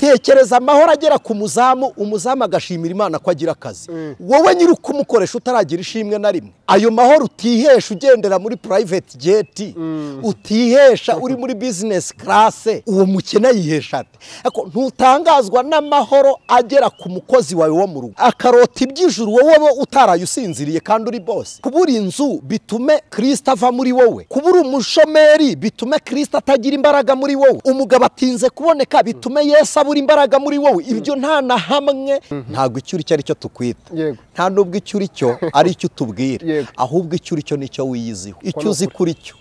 Tekereza amahoro agera ku muzamu, umuzamu agashimira Imana ko agira akazi. Wowe nyiri kumukoresha utaragira ishimwe na rimwe. Ayo mahoro utihesha ugendera muri private jet, utihesha uri muri business class, uwo mukene yihesha ate? Ariko ntutangazwa n'amahoro agera ku mukozi wawe wo mu rugo, akarota iby'ijuru wowe utaraye usinziriye kandi uri boss. Kubura inzu bitume Kristo ava muri wowe, kubura umushomeri bitume Kristo atagira imbaraga muri wowe, umugabo atinze kuboneka bitume Yesu abura imbaraga muri wowe. Ibyo nta na hamwe. Ntabwo icyo uri cyo ari cyo tukwita, nta nubwo icyo uri cyo ari icyo utubwira, ahubwo icyo uri cyo nicyo wiyiziho, icyo uzi kuri cyo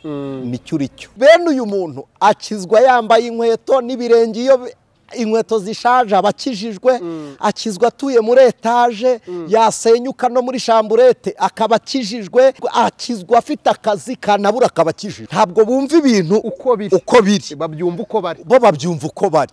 nicyo uri cyo. Bene uyu muntu akizwa yambaye inkweto n'ibirenge, iyo inkweto zishaje abakijijwe, akizwa atuye muri etaje yasenyuka no muri chamburete akaba akijijwe, akizwa afite akazi kanabura akaba akijijwe. Ntabwo bumva ibintu uko biri, babyumva uko bari, bo babyumva uko bari.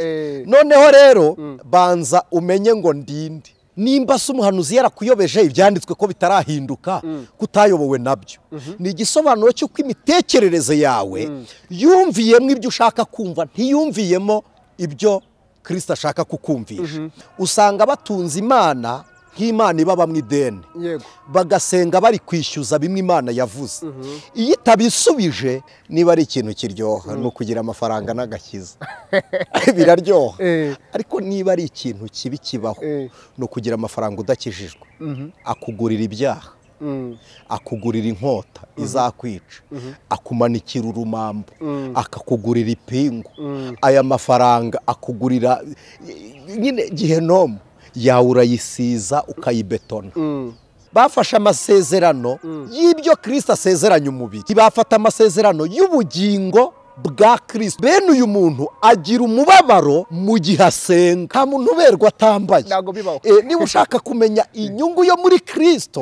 Noneho rero banza umenye ngo ndinde. Nimba se umuhanuzi yarakuyobeje ibyanditswe ko bitarahinduka, kutayobowe nabyo, ni igisobanuro cy'uko imitekerereze yawe yumviyemo ibyo ushaka kumva, ntiyumviyemo ibyo Kristo ashaka kukumvisha. Usanga batunze Imana nk'Imana ibaba mu ideni, bagasenga bari kwishyuza bimwe Imana yavuze. Iyo itabisubije, niba ari ikintu kiryoha ni ukugira amafaranga n'agakiza, biraryoha. Ariko niba ari ikintu kibi kibaho ni ukugira amafaranga udakijijwe, akugurira ibyaha, akugurira inkota izakwica, akumanikira urumambo, akakugurira ipingu. Aya mafaranga akugurira nyine gihenomu yawe, urayisiza ukayibetona. Bafashe amasezerano y'ibyo Kristo asezeranye umubiri, bafata amasezerano y'ubugingo bwa Kristo. Bene uyu muntu agira umubabaro mu gihe asenga. Nta muntu uberwa atambaye. Niba ushaka kumenya inyungu yo muri Kristo,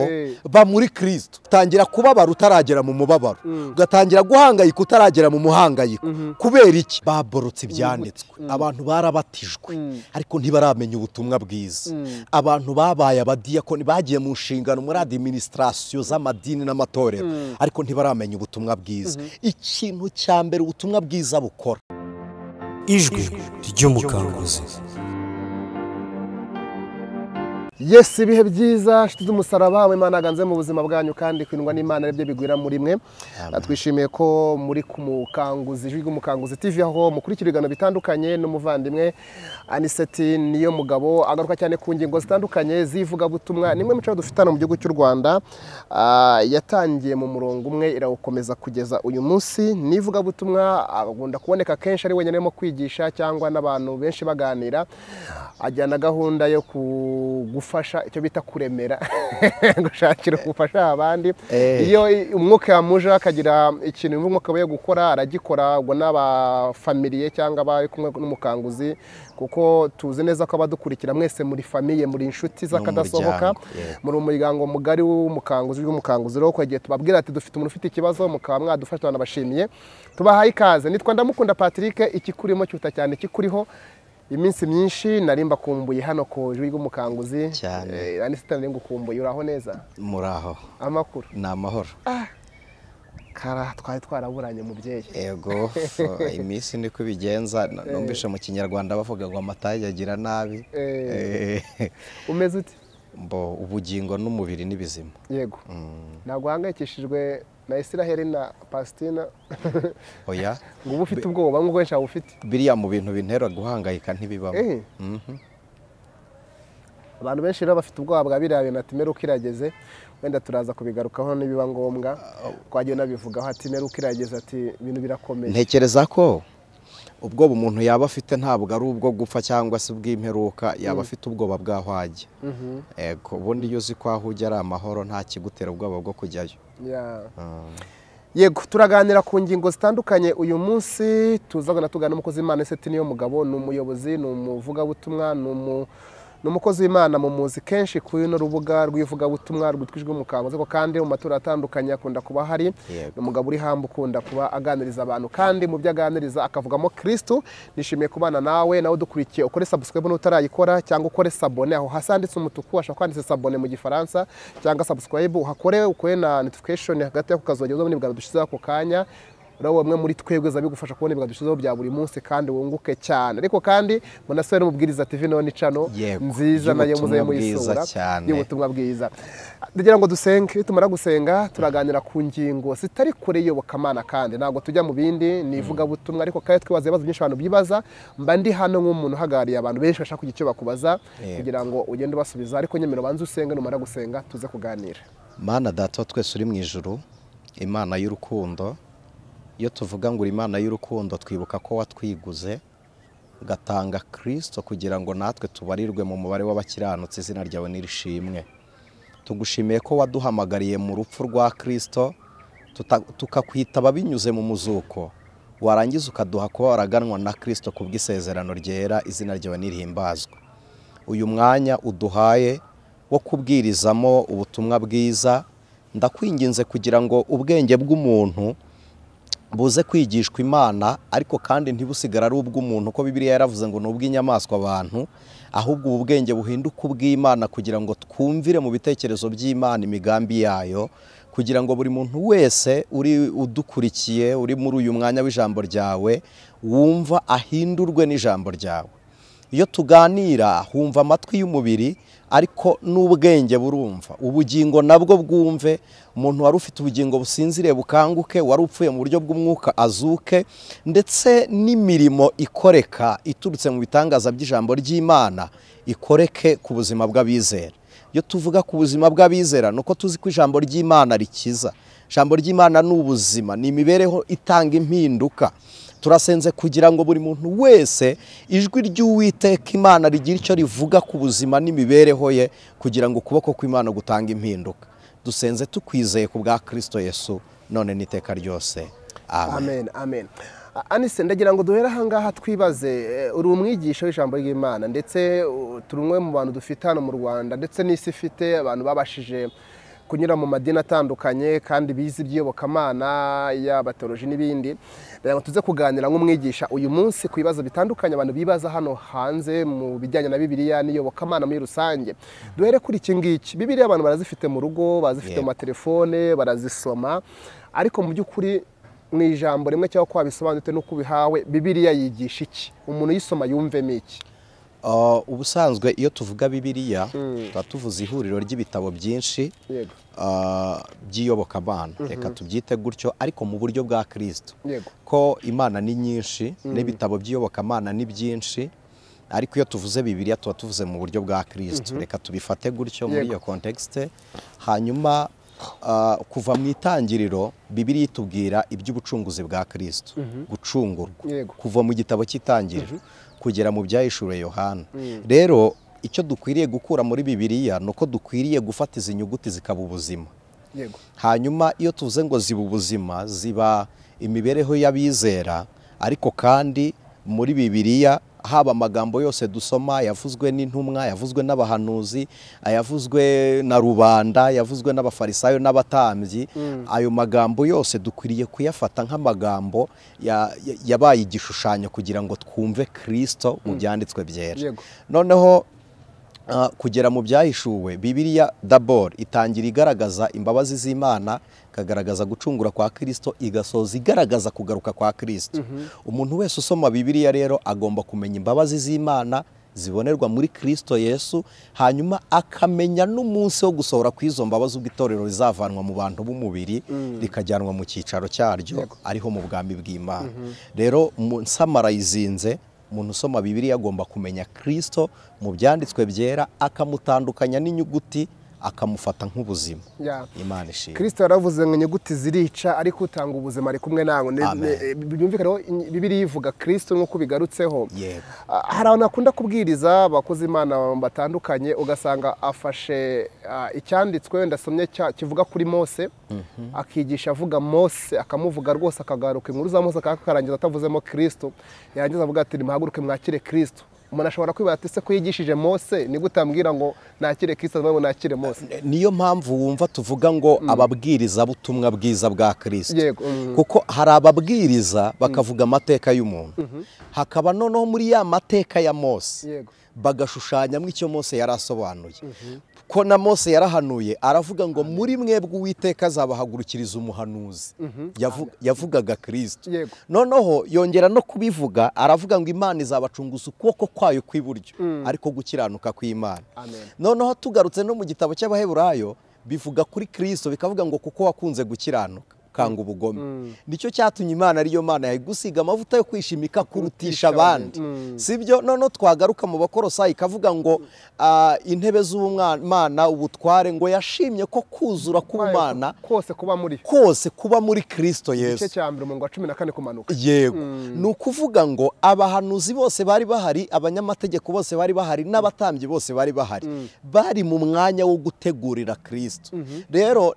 ba muri Kristo. Utangira kubabara utaragera mu mubabaro, ugatangira guhangayika utaragera mu muhangayiko. Kubera iki? Baborotse ibyanditswe. Abantu barabatijwe ariko ntibaramenya ubutumwa bwiza. Abantu babaye abadiyakoni, bagiye mu nshingano muri administration z'amadini n'amatorero, ariko ntibaramenya ubutumwa bwiza. Ikintu cya mbere ubutumwa bwiza bukora. Ijwi ry'umukanguzi. Yes, ibihe byiza nshuti z'umusaraba, Imana aganze mu buzima bwanyu kandi kwindwa n'Imana aribyo bigwira muri mwe. Twishimiye ko muri ku Mukanguzi, Ijwi ry'Umukanguzi TV, aho mukurikira ibiganiro bitandukanye n'umuvandimwe Aniseti niyo mugabo, agaruka cyane ku ngingo zitandukanye z'ivugabutumwa. Nimwe mico dufitana mu gihugu cy'u Rwanda, yatangiye mu murongo umwe irawukomeza kugeza uyu munsi. N'ivugabutumwa agunda kuboneka kenshi ari wenyine arimo kwigisha cyangwa n'abantu benshi baganira, ajyana gahunda yo gufasha icyo bita kuremera, gushakira gufasha abandi. Iyo umwuka yamuje akagira ikintu umwuka we gukora aragikora, ubwo n'abafamiliye cyangwa abari kumwe n'umukanguzi, kuko tuzi neza ko abadukurikira mwese muri famiye, muri inshuti z'akadasohoka, muri umuryango mugari w'umukanguzi w'umukanguzi. Rero kwagiye tubabwira ati dufite umuntu ufite ikibazo, mukaba mwadufasha, banabashimiye, tubahaye ikaze. Nitwa Ndamukunda Patrick, ikikurimo cyuta cyane kikuriho. Iminsi myinshi narimba kumbuye hano ku Ijwi ry'Umukanguzi. Aniseti nari ngukumbuye, uraho neza? Muraho. Amakuru? Ni amahoro. Kara twari twaraburanye mubyeyi. Ego, iminsi niko ibigenza. Numvishe mu Kinyarwanda bavuga ngo amata yagira nabi. Umeze ute? Mbo ubugingo n'umubiri ni bizima. Yego. Ntabwo uhangayikishijwe na Israel na Palestina? Oya. Ngo uba ufite ubwoba nk'ubwo benshi bufite. Biriya mu bintu bintera guhangayika ntibibamo. Abantu benshi rero bafite ubwoba bwa biriya bintu, ati meruka irageze, wenda turaza kubigarukaho nibiba ngombwa. Twagiye nabivugaho ati meruka irageze, ati ibintu birakomeye. Ntekereza ko ubwoba umuntu yaba afite ntabwo ari ubwo gupfa cyangwa se ubw'imperuka, yaba afite ubwoba bw'aho ajya. Ego, ubundi iyo uzi ko aho ujya ari amahoro nta kigutera ubwoba bwo kujyayo. Yego, turaganira ku ngingo zitandukanye uyu munsi. Tuzagana tugana n'umukozi w'Imana Aniseti niyo mugabo, ni umuyobozi, ni umuvugabutumwa, ni umukozi w'Imana mumuzi kenshi kuri no rubuga rw'ivugabutumwa rwitwa Ijwi ry'Umukanguzi, ariko kandi mu matora atandukanye akunda kuba hari. Ni umugabo uri hamba ukunda kuba aganiriza abantu, kandi mu byo aganiriza akavugamo Kristo. Nishimiye kubana nawe, nawe dukurikiye, ukore subscribe n'utarayikora cyangwa ukore sabone aho hasi handitse umutuku, ashaka kwanditse sabone mu Gifaransa cyangwa subscribe, uhakore ukore na notification hagati y'ako kazogeza ubone ibiganiro dushizeho ako kanya. Urawo bamwe muri twebwe zabigufasha kubona ibiganiro dushizeho bya buri munsi kandi wunguke cyane. Ariko kandi munasore n'umubwiriza TV none channel nziza nayo muze muyisura y'ubutumwa bwiza. Ndagira ngo dusenge, tumara gusenga turaganira ku ngingo zitari kure y'Iyobokamana kandi ntabwo tujya mu bindi nivuga butumwa, ariko kandi twibaza ibibazo byinshi abantu bibaza. Mba ndi hano nk'umuntu uhagariye abantu benshi bashaka kugira icyo bakubaza kugira ngo ugende ubasubiza, ariko nyemera banze usenge, numara gusenga tuze kuganira. Mana Data twese uri mu ijuru, Imana y'urukundo, iyo tuvuga ngo Imana y'urukundo twibuka ko watwiguze ugatanga Kristo kugira ngo natwe tubarirwe mu mubare w'abakiranutsi, izina ryawe nirishimwe. Tugushimiye ko waduhamagariye mu rupfu rwa Kristo, tukakwitaba binyuze mu muzuko, warangiza ukaduha kuba waraganwa na Kristo kubw'isezerano ryera, izina ryawe nirihimbazwe. Uyu mwanya uduhaye wo kubwirizamo ubutumwa bwiza, ndakwinginze kugira ngo ubwenge bw'umuntu buze kwigishwa Imana, ariko kandi ntibusigara ari ubw'umuntu, ko Bibiliya yaravuze ngo ni ubw'inyamaswa abantu, ahubwo ubu bwenge buhinduka ubw'Imana kugira ngo twumvire mu bitekerezo by'Imana imigambi yayo, kugira ngo buri muntu wese uri udukurikiye uri muri uyu mwanya w'ijambo ryawe wumva ahindurwe n'ijambo ryawe. Iyo tuganira humva amatwi y'umubiri, ariko n'ubwenge burumva, ubugingo nabwo bwumve. Umuntu wari ufite ubugingo businziriye bukanguke, wari upfuye mu buryo bw'umwuka azuke, ndetse n'imirimo ikoreka iturutse mu bitangaza by'ijambo ry'Imana ikoreke ku buzima bw'abizera. Iyo tuvuga ku buzima bw'abizera nuko tuzi ko ijambo ry'Imana rikiza. Ijambo ry'Imana ni ubuzima, ni imibereho itanga impinduka. Turasenze kugira ngo buri muntu wese ijwi ry'Uwiteka Imana rigira icyo rivuga ku buzima n'imibereho ye, kugira ngo ukuboko kw'Imana gutanga impinduka. Dusenze tukwizeye ku bwa Kristo Yesu none n'iteka ryose. Amen. Amen. Anise, ndagira ngo duhere ahangaha twibaze, uri umwigisha w'ijambo ry'Imana ndetse turi umwe mu bantu dufite hano mu Rwanda ndetse n'isi ifite abantu babashije kunyura mu madini atandukanye kandi bize iby'iyobokamana yaba teoloji n'ibindi. Ndagira ngo tuze kuganira nk'umwigisha uyu munsi ku bibazo bitandukanye abantu bibaza hano hanze mu bijyanye na Bibiliya n'iyobokamana muri rusange. Duhere kuri iki ngiki. Bibiliya abantu barazifite mu rugo, bazifite mu matelefone, barazisoma, ariko mu by'ukuri mu ijambo rimwe cyangwa ko wabisobanutse n'uko ubihawe, Bibiliya yigisha iki? Umuntu yisoma yumvemo iki? Ubusanzwe iyo tuvuga Bibiliya tuba tuvuze ihuriro ry'ibitabo byinshi by'iyobokamana, reka tubyite gutyo, ariko mu buryo bwa Kristo, ko Imana ni nyinshi n'ibitabo by'iyobokamana ni byinshi, ariko iyo tuvuze Bibiliya tuba tuvuze mu buryo bwa Kristo, reka tubifate gutyo muri iyo context. Hanyuma kuva mu itangiriro Bibiliya itubwira iby'ubucunguzi bwa Kristo, gucungurwa kuva mu gitabo cy'itangiriro kugera mu byahishuriwe Yohana. Rero icyo dukwiriye gukura muri Bibiliya nuko dukwiriye gufata izi nyuguti zikaba ubuzima. Hanyuma iyo tuvuze ngo ziba ubuzima, ziba imibereho y'abizera, ariko kandi muri Bibiliya haba amagambo yose dusoma yavuzwe n'intumwa, yavuzwe n'abahanuzi, ayavuzwe na rubanda, yavuzwe n'abafarisayo n'abatambyi, ayo magambo yose dukwiriye kuyafata nk'amagambo yabaye igishushanyo kugira ngo twumve Kristo mu byanditswe byera. Noneho kugera mu byahishuwe, Bibiliya d'abord itangira igaragaza imbabazi z'Imana, ikagaragaza gucungura kwa Kristo, igasoza igaragaza kugaruka kwa Kristo. Umuntu wese usoma Bibiliya rero agomba kumenya imbabazi z'Imana zibonerwa muri Kristo Yesu, hanyuma akamenya n'umunsi wo gusohora kw'izo mbabazi ubwo itorero rizavanwa mu bantu b'umubiri rikajyanwa mu cyicaro cyaryo ariho mu bwami bw'Imana. Rero nsamarayizinze, umuntu usoma Bibiliya agomba kumenya Kristo mu byanditswe byera, akamutandukanya n'inyuguti, akamufata nk'ubuzima. Imana ishimwe. Kristo yaravuze ngo inyuguti zirica ariko utanga ubuzima ari kumwe nawe. Byumvikana Bibiliya ivuga Kristo nk'uko bigarutseho. Hari abantu akunda kubwiriza abakozi Imana batandukanye, ugasanga afashe icyanditswe wenda asomye kivuga kuri Mose, akigisha avuga Mose, akamuvuga rwose, akagaruka inkuru za Mose akarangiza atavuzemo Kristo, yarangiza avuga ati nimuhaguruke mwakire Kristo. Umuntu ashobora kwibaza ati se ko yigishije Mose ni gute ambwira ngo nakire Kristo ngo nakire Mose? Niyo mpamvu wumva tuvuga ngo ababwiriza butumwa bwiza bwa Kristo. Kuko hari ababwiriza bakavuga amateka y'umuntu, hakaba noneho muri ya mateka ya Mose bagashushanyamo icyo Mose yarasobanuye. Ko na Mose yarahanuye aravuga ngo muri mwebwe Uwiteka azabahagurukiriza umuhanuzi. Yavugaga Kristo. Noneho yongera no kubivuga aravuga ngo Imana izabacunguza ukuboko kwayo kw'iburyo, ariko gukiranuka kw'Imana. Noneho tugarutse no mu gitabo cy'Abaheburayo bivuga kuri Kristo, bikavuga ngo kuko wakunze gukiranuka kanga ubugome. Nicyo cyatumye Imana ariyo Mana yayigusiga amavuta yo kwishimika kurutisha abandi. Sibyo? Noneho twagaruka mu Bakolosayi ikavuga ngo intebe z'ubumana ubutware ngo yashimye ko kuzura k'ubumana kose kuba muri Kristo Yesu. Igice cya mbere umurongo wa 14 kumanuka. Yego. Ni ukuvuga ngo abahanuzi bose bari bahari, abanyamategeko bose bari bahari, n'abatambyi bose bari bahari, bari mu mwanya wo gutegurira Kristo. Rero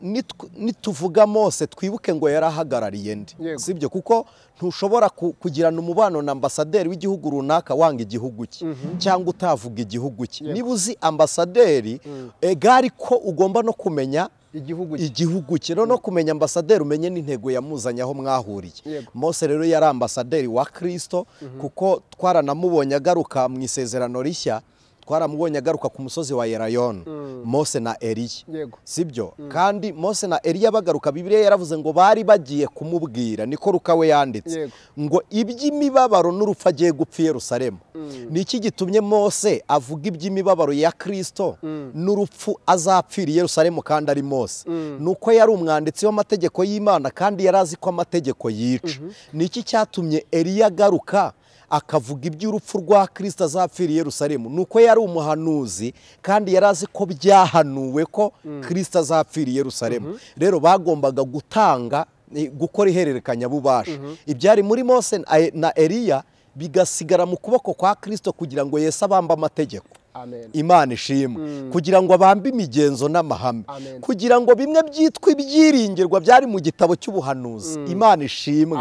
nituvuga Mose twibuke ngo yarahagarariye ndi. Sibyo? Kuko ntushobora kugirana umubano na ambasaderi w'igihugu runaka wanga igihugu cye cyangwa utavuga igihugu cye. Niba uzi ambasaderi egari ko ugomba no kumenya igihugu cye, no kumenya ambasaderi umenye n'intego yamuzanye aho mwahuriye. Mose rero yari ambasaderi wa Kristo, kuko twaranamubonye agaruka mu isezerano rishya, twaramubonye agaruka ku musozi wa Elayono, Mose na Eliya. Sibyo? Kandi Mose na Eliya bagaruka, Bibiliya yaravuze ngo bari bagiye kumubwira, niko Luka we yanditse, ngo iby'imibabaro n'urupfu agiye gupfa i Yerusalemu. Niki gitumye Mose avuga iby'imibabaro ya Kristo n'urupfu azapfira i Yerusalemu kandi ari Mose? Nuko yari umwanditsi w'amategeko y'Imana kandi yarazi ko amategeko yica. Niki cyatumye Eliya agaruka akavuga iby'urupfu rwa Kristo azapfira i Yerusalemu? Nuko yari umuhanuzi kandi yarazi ko byahanuwe ko Kristo azapfira i Yerusalemu. Rero bagombaga gutanga, gukora ihererekanyabubasha. Ibyari muri Mose na Eliya bigasigara mu kuboko kwa Kristo kugira ngo Yesu abambe amategeko. Imana ishimwe. Kugira ngo abambe imigenzo n'amahame, kugira ngo bimwe byitwa ibyiringirwa byari mu gitabo cy'ubuhanuzi. Imana ishimwe.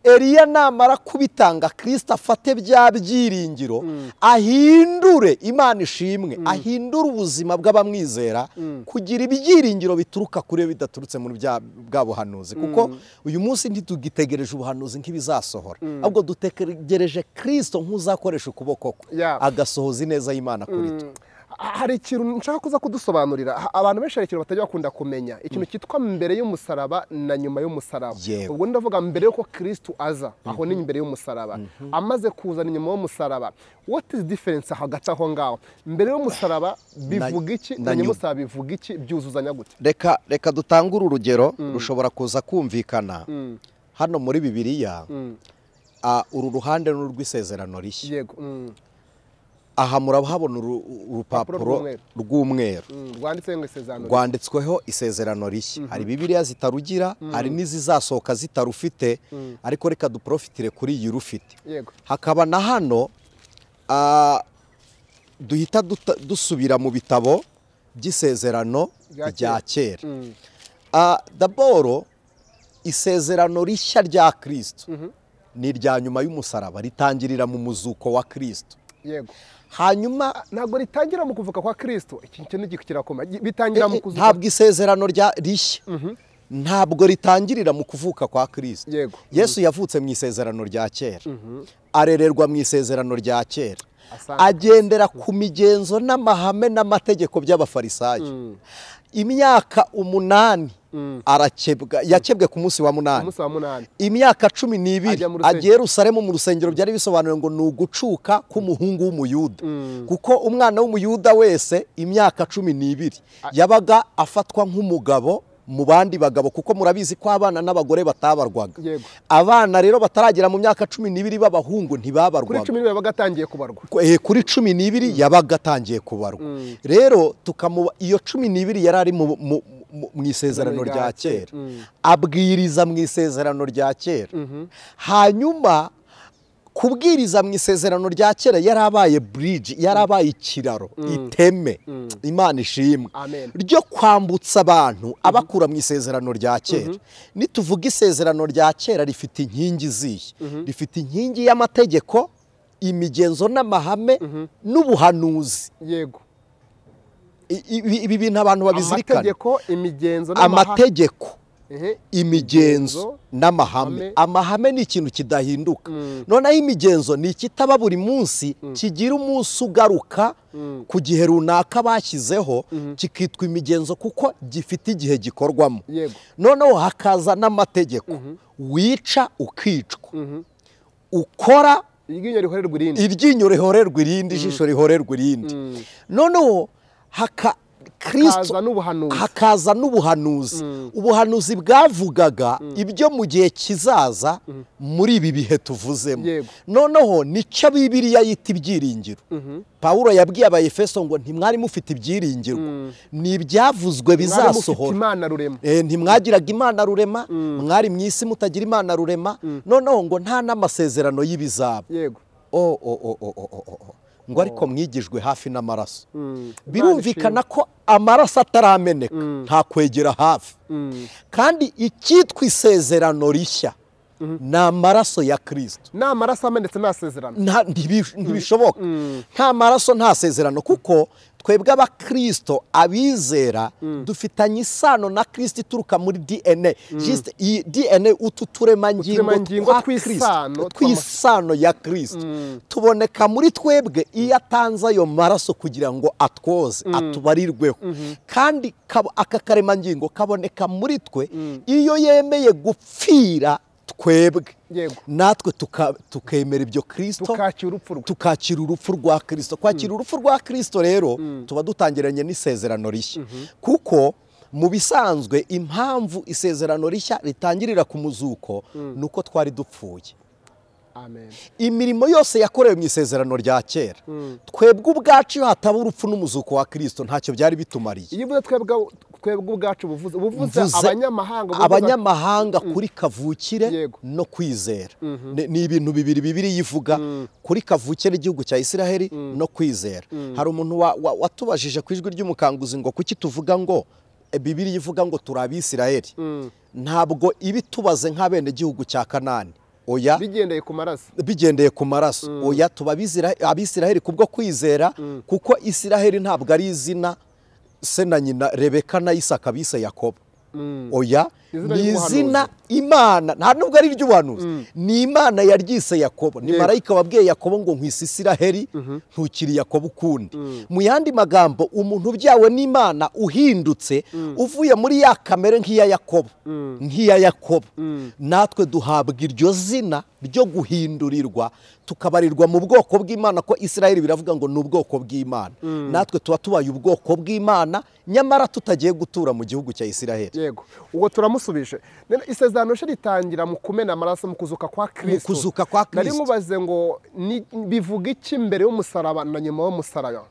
Eliya namara kubitanga, Kristo afate bya byiringiro ahindure, Imana ishimwe, ahindure ubuzima bw'abamwizera kugira ibyiringiro bituruka kuri bidaturutse muri bwa buhanuzi. Kuko uyu munsi ntitugitegereje ubuhanuzi nk'ibizasohora, ahubwo dutegereje Kristo nk'uzakoresha ukuboko kwe agasohoza ineza y'Imana. Hari ikintu nshaka kuza kudusobanurira. Abantu benshi hari ikintu batajya bakunda kumenya, ikintu cyitwa mbere y'umusaraba na nyuma y'umusaraba. Ubwo ndavuga mbere yuko Kristo aza, aho ni mbere y'umusaraba, amaze kuza ni nyuma y'umusaraba. What is difference hagati aho ngaho? Mbere y'umusaraba bivuga iki na nyuma y'umusaraba bivuga iki, byuzuzanya gute? Reka dutangure urugero rushobora kuza kumvikana. Hano muri Bibiliya uru ruhande n'urw'isezerano rishya. Yego. Aha murahabona urupapuro rw'umweru rwanditsweho isezerano rishya. Hari Bibiliya zitarugira, hari n'izizasohoka zitarufite, ariko reka duprofitire kuri iyi rufite. Hakaba na hano duhita dusubira mu bitabo by'isezerano rya kera. Daboro isezerano rishya rya Kristo ni irya nyuma y'umusaraba, ritangirira mu muzuko wa Kristo. Yego. Hanyuma ntabwo ritangira mu kuvuka kwa Kristo, iki kintu kirakoma, bitangira mu kuzuka. Ntabwo isezerano rya rishya ntabwo ritangirira mu kuvuka kwa Kristo. Yesu yavutse mu isezerano rya kera, arererwa mu isezerano rya kera, agendera ku migenzo n'amahame n'amategeko by'abafarisayo. Imyaka 8 arakebwa, yakebwe ku munsi wa 8. Imyaka 12 agiye Yerusalemu mu rusengero, byari bisobanuye ngo ni ugucuka k'umuhungu w'umuyuda. Kuko umwana w'umuyuda wese imyaka 12 yabaga afatwa nk'umugabo mu bandi bagabo, kuko murabizi ko abana n'abagore batabarwaga. Abana rero bataragera mu myaka 12 b'abahungu ntibabarwaga. Kuri 12 yabaga atangiye kubarwa. Kuri 12 yabaga atangiye kubarwa. Rero tukamuba iyo 12 yari ari mu isezerano rya kera, abwiriza mu isezerano rya kera. Hanyuma kubwiriza mu isezerano rya kera yarabaye bridge, yarabaye ikiraro, iteme, Imana ishimwe, ryo kwambutsa abantu abakura mu isezerano rya kera. Nituvuga isezerano rya kera rifite inkingi zihe? Rifite inkingi y'amategeko imigenzo n'amahame n'ubuhanuzi. Yego. Ibi bintu abantu babizirikana. Amategeko, imigenzo n'amahame. Amategeko, imigenzo n'amahame. Amahame ni ikintu kidahinduka. Noneho imigenzo ni ikitaba buri munsi, kigira umunsi ugaruka ku gihe runaka bashyizeho, kikitwa imigenzo kuko gifite igihe gikorwamo. Noneho hakaza n'amategeko, wica ukicwa, ukora iryinyo rihorerwa irindi, iryinyo rihorerwa irindi, ijisho rihorerwa irindi. Noneho Kristo hakaza n'ubuhanuzi. Ubuhanuzi bwavugaga ibyo mu gihe kizaza muri ibi bihe tuvuzemo. Noneho nicyo Bibiliya yita ibyiringiro. Pawulo yabwiye Abaefeso ngo ntimwari mufite ibyiringiro, ni ibyavuzwe bizasohora. Ntimwagiraga Imana rurema, mwari mu isi mutagira Imana rurema. Noneho ngo nta n'amasezerano y'ibizaba. Ngo ariko mwigijwe hafi n'amaraso. Birumvikana ko amaraso atarameneka nta kwegera hafi. Kandi icyitwa isezerano rishya ni amaraso ya Kristo. Ni amaraso amenetse nta sezerano. Ntibishoboka. Nta maraso nta sezerano, kuko twebwe abakristo abizera dufitanye isano na Kristo ituruka muri DNA. Just iyi DNA utu turemangingo tw'isano ya Kristo tuboneka muri twebwe iyo atanze ayo maraso kugira ngo atwoze, atubarirweho. Kandi aka karemangingo kaboneka muri twe iyo yemeye gupfira twebwe, natwe tukemera ibyo Kristo, tukakira urupfu rwa Kristo. Kwakira urupfu rwa Kristo rero tuba dutangiranye n'isezerano rishya. Kuko mu bisanzwe impamvu isezerano rishya ritangirira ku muzuko nuko twari dupfuye. Amen. Imirimo yose yakorewe mu isezerano rya kera, twebwe ubwacu iyo hataba urupfu n'umuzuko wa Kristo ntacyo byari bitumariye. Iyo uvuze twebwe ubwacu buvuze abanyamahanga, abanyamahanga kuri kavukire no kwizera. Ni ibintu bibiri bibiri yivuga kuri kavukire igihugu cya Isiraheli no kwizera. Hari umuntu watubajije ku ijwi ry'umukanguzi ngo kuki tuvuga ngo Bibiri yivuga ngo turi Abisiraheli, ntabwo ibitubaze nk'abene gihugu cya Kanani. Oya, bigendeye ku maraso, bigendeye ku maraso. Oya, tuba Abisiraheli kubwo kwizera, kuko Isiraheli ntabwo ari izina se na nyina Rebeka na Isaka bise Yakobo. Oya, ni izina Imana, nta nubwo ari iry'ubuhanuzi, ni Imana yaryise Yakobo. Ni marayika wabwiye Yakobo ngo nkwise Isiraheli, ntukiri Yakobo ukundi. Mu yandi magambo, umuntu ubyawe n'Imana uhindutse uvuye muri ya kamere nk'iya Yakobo, nk'iya Yakobo, natwe duhabwa iryo zina ryo guhindurirwa, tukabarirwa mu bwoko bw'Imana. Ko Isiraheli biravuga ngo ni ubwoko bw'Imana, natwe tuba tubaye ubwoko bw'Imana nyamara tutagiye gutura mu gihugu cya Isiraheli. Yego, ubwo turamusubije. Isezerano rishya ritangira mu kumena amaraso, mu kuzuka kwa Kristo. Mu kuzuka kwa Kristo. Nari nkubaze ngo bivuga iki mbere y'umusaraba na nyuma y'umusaraba?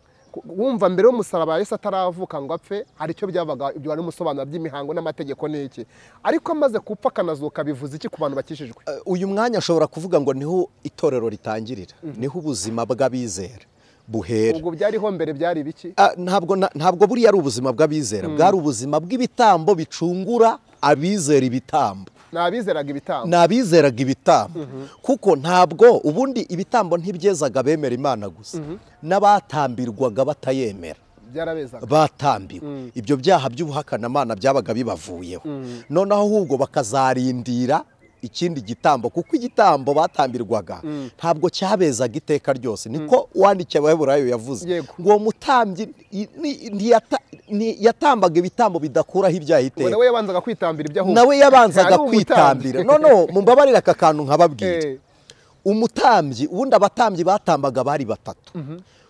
Wumva mbere y'umusaraba Yesu ataravuka ngo apfe, hari icyo byabaga, ibyo wari umusobanura by'imihango n'amategeko n'iki. Ariko amaze gupfa akanazuka bivuze iki ku bantu bakishijwe? Uyu mwanya ashobora kuvuga ngo niho itorero ritangirira, niho ubuzima bw'abizera buhera. Ubwo byariho mbere byari biki? Ntabwo buriya ari ubuzima bw'abizera, bwari ubuzima bw'ibitambo bicungura abizera ibitambo. Nabizeraga ibitambo. Nabizeraga ibitambo. Kuko ntabwo ubundi ibitambo ntibyezaga bemera Imana gusa, n'abatambirwaga batayemera byarabezaga, batambiwe. Ibyo byaha by'ubuhakanamana byabaga bibavuyeho. Noneho ahubwo bakazarindira ikindi gitambo, kuko igitambo batambirwaga ntabwo cyabezaga iteka ryose. Niko uwandikiye Abaheburayo yavuze ngo uwo mutambyi yatambaga ibitambo bidakuraho ibyaha iteka. Nawe yabanzaga kwitambira ibyo ahubwo. Nawe yabanzaga kwitambira. No, mumbabarira aka kantu nkababwira. Umutambyi, ubundi abatambyi batambaga bari batatu.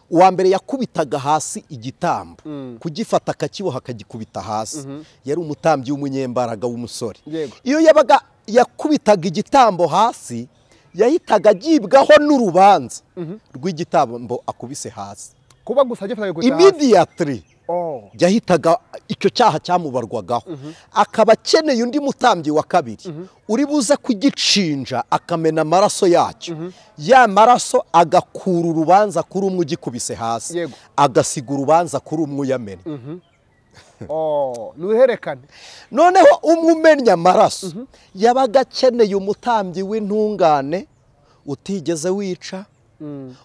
Uwa mbere yakubitaga hasi igitambo, kugifata akakiboha akagikubita hasi. Yari umutambyi w'umunyembaraga w'umusore. Iyo yabaga yakubitaga igitambo hasi, yahitaga agibwaho n'urubanza rw'igitambo akubise hasi. Kuba gusa agifataga gukubita hasi. Immediately. Yahitaga icyo cyaha cyamubarwagaho. Akaba akeneye undi mutambyi wa kabiri uri buze kugicinja akamena amaraso yacyo. Ya maraso agakura urubanza kuri umwe ugikubise hasi, agasiga urubanza kuri umwe uyamena. Nuherekane. Noneho umwe umenya amaraso yabaga akeneye umutambyi w'intungane utigeze wica,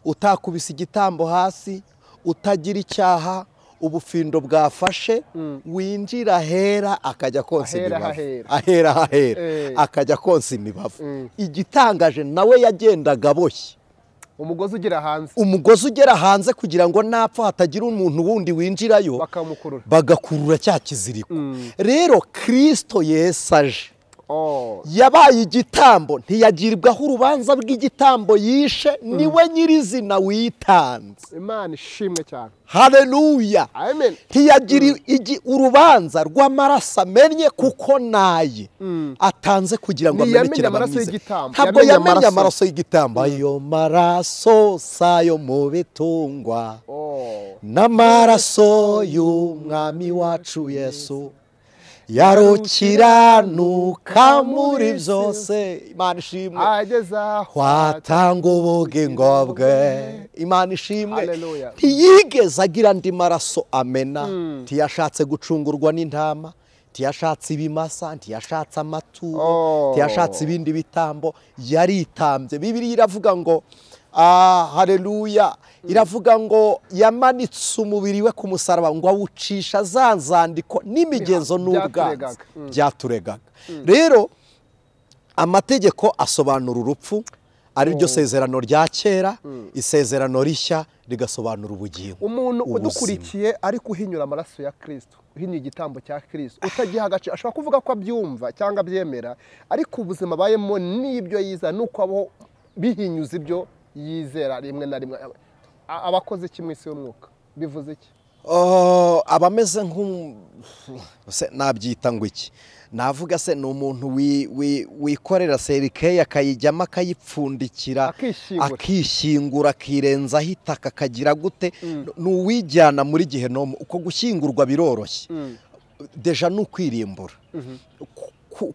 Utakubise igitambo hasi, utagira icyaha, ubufindo bwafashe, winjira hera akajya konsa imibavu. Ahera hahera akajya konsa imibavu. Igitangaje nawe yagendaga aboshye. Umugozi ugera hanze. Umugozi ugera hanze kugira ngo napfa hatagira umuntu wundi winjirayo bakamukurura. Bagakurura cya kiziriko. Rero Kristo Yesu aje. Yabaye igitambo, ntiyagiribwaho urubanza rw'igitambo yishe, niwe nyirizina witanze. Imana ishimwe cyane. Haleluya. Amen. Ntiyagira urubanza rw'amaraso amennye kuko naye atanze kugira ngo amenekere abamwizera. Ntabwo yamenye amaraso y'igitambo. Ayo maraso sayo mu bitungwa, n'amaraso y'umwami wacu Yesu yarukiranuka muri byose. Imana ishimwe. Watanga ubugingo bwe. Imana ishimwe. Ntiyigeze agira andi maraso amena. Ntiyashatse gucungurwa n'intama, ntiyashatse ibimasa, ntiyashatse amaturo, ntiyashatse ibindi bitambo, yaritambye. Bibiliya iravuga ngo haleluya, iravuga ngo yamanitse umubiri we ku musaraba ngo awucisha za nzandiko n'imigenzo n'ubwanzi byaturegaga. Rero amategeko asobanura urupfu, ari ryo sezerano rya kera, isezerano rishya rigasobanura ubugingo. Umuntu udukurikiye ari kuhinyura amaraso ya Kristo, uhinyura igitambo cya Kristo, utagiha agaciro, ashobora kuvuga ko abyumva cyangwa abyemera, ariko ubuzima abayemo n'ibyo yiza nuko abaho bihinyuza ibyo yizera rimwe na rimwe. Abakoze kimwe isi y'umwuka bivuze iki? Abameze se nabyita ngo iki? Navuga se ni umuntu wikorera serikeya akayijyamo akayipfundikira, akishyingura, akirenzaho itaka, akagira gute? Ni uwijyana muri gehinomu. Uko gushyingurwa biroroshye, deja ni ukwirimbura.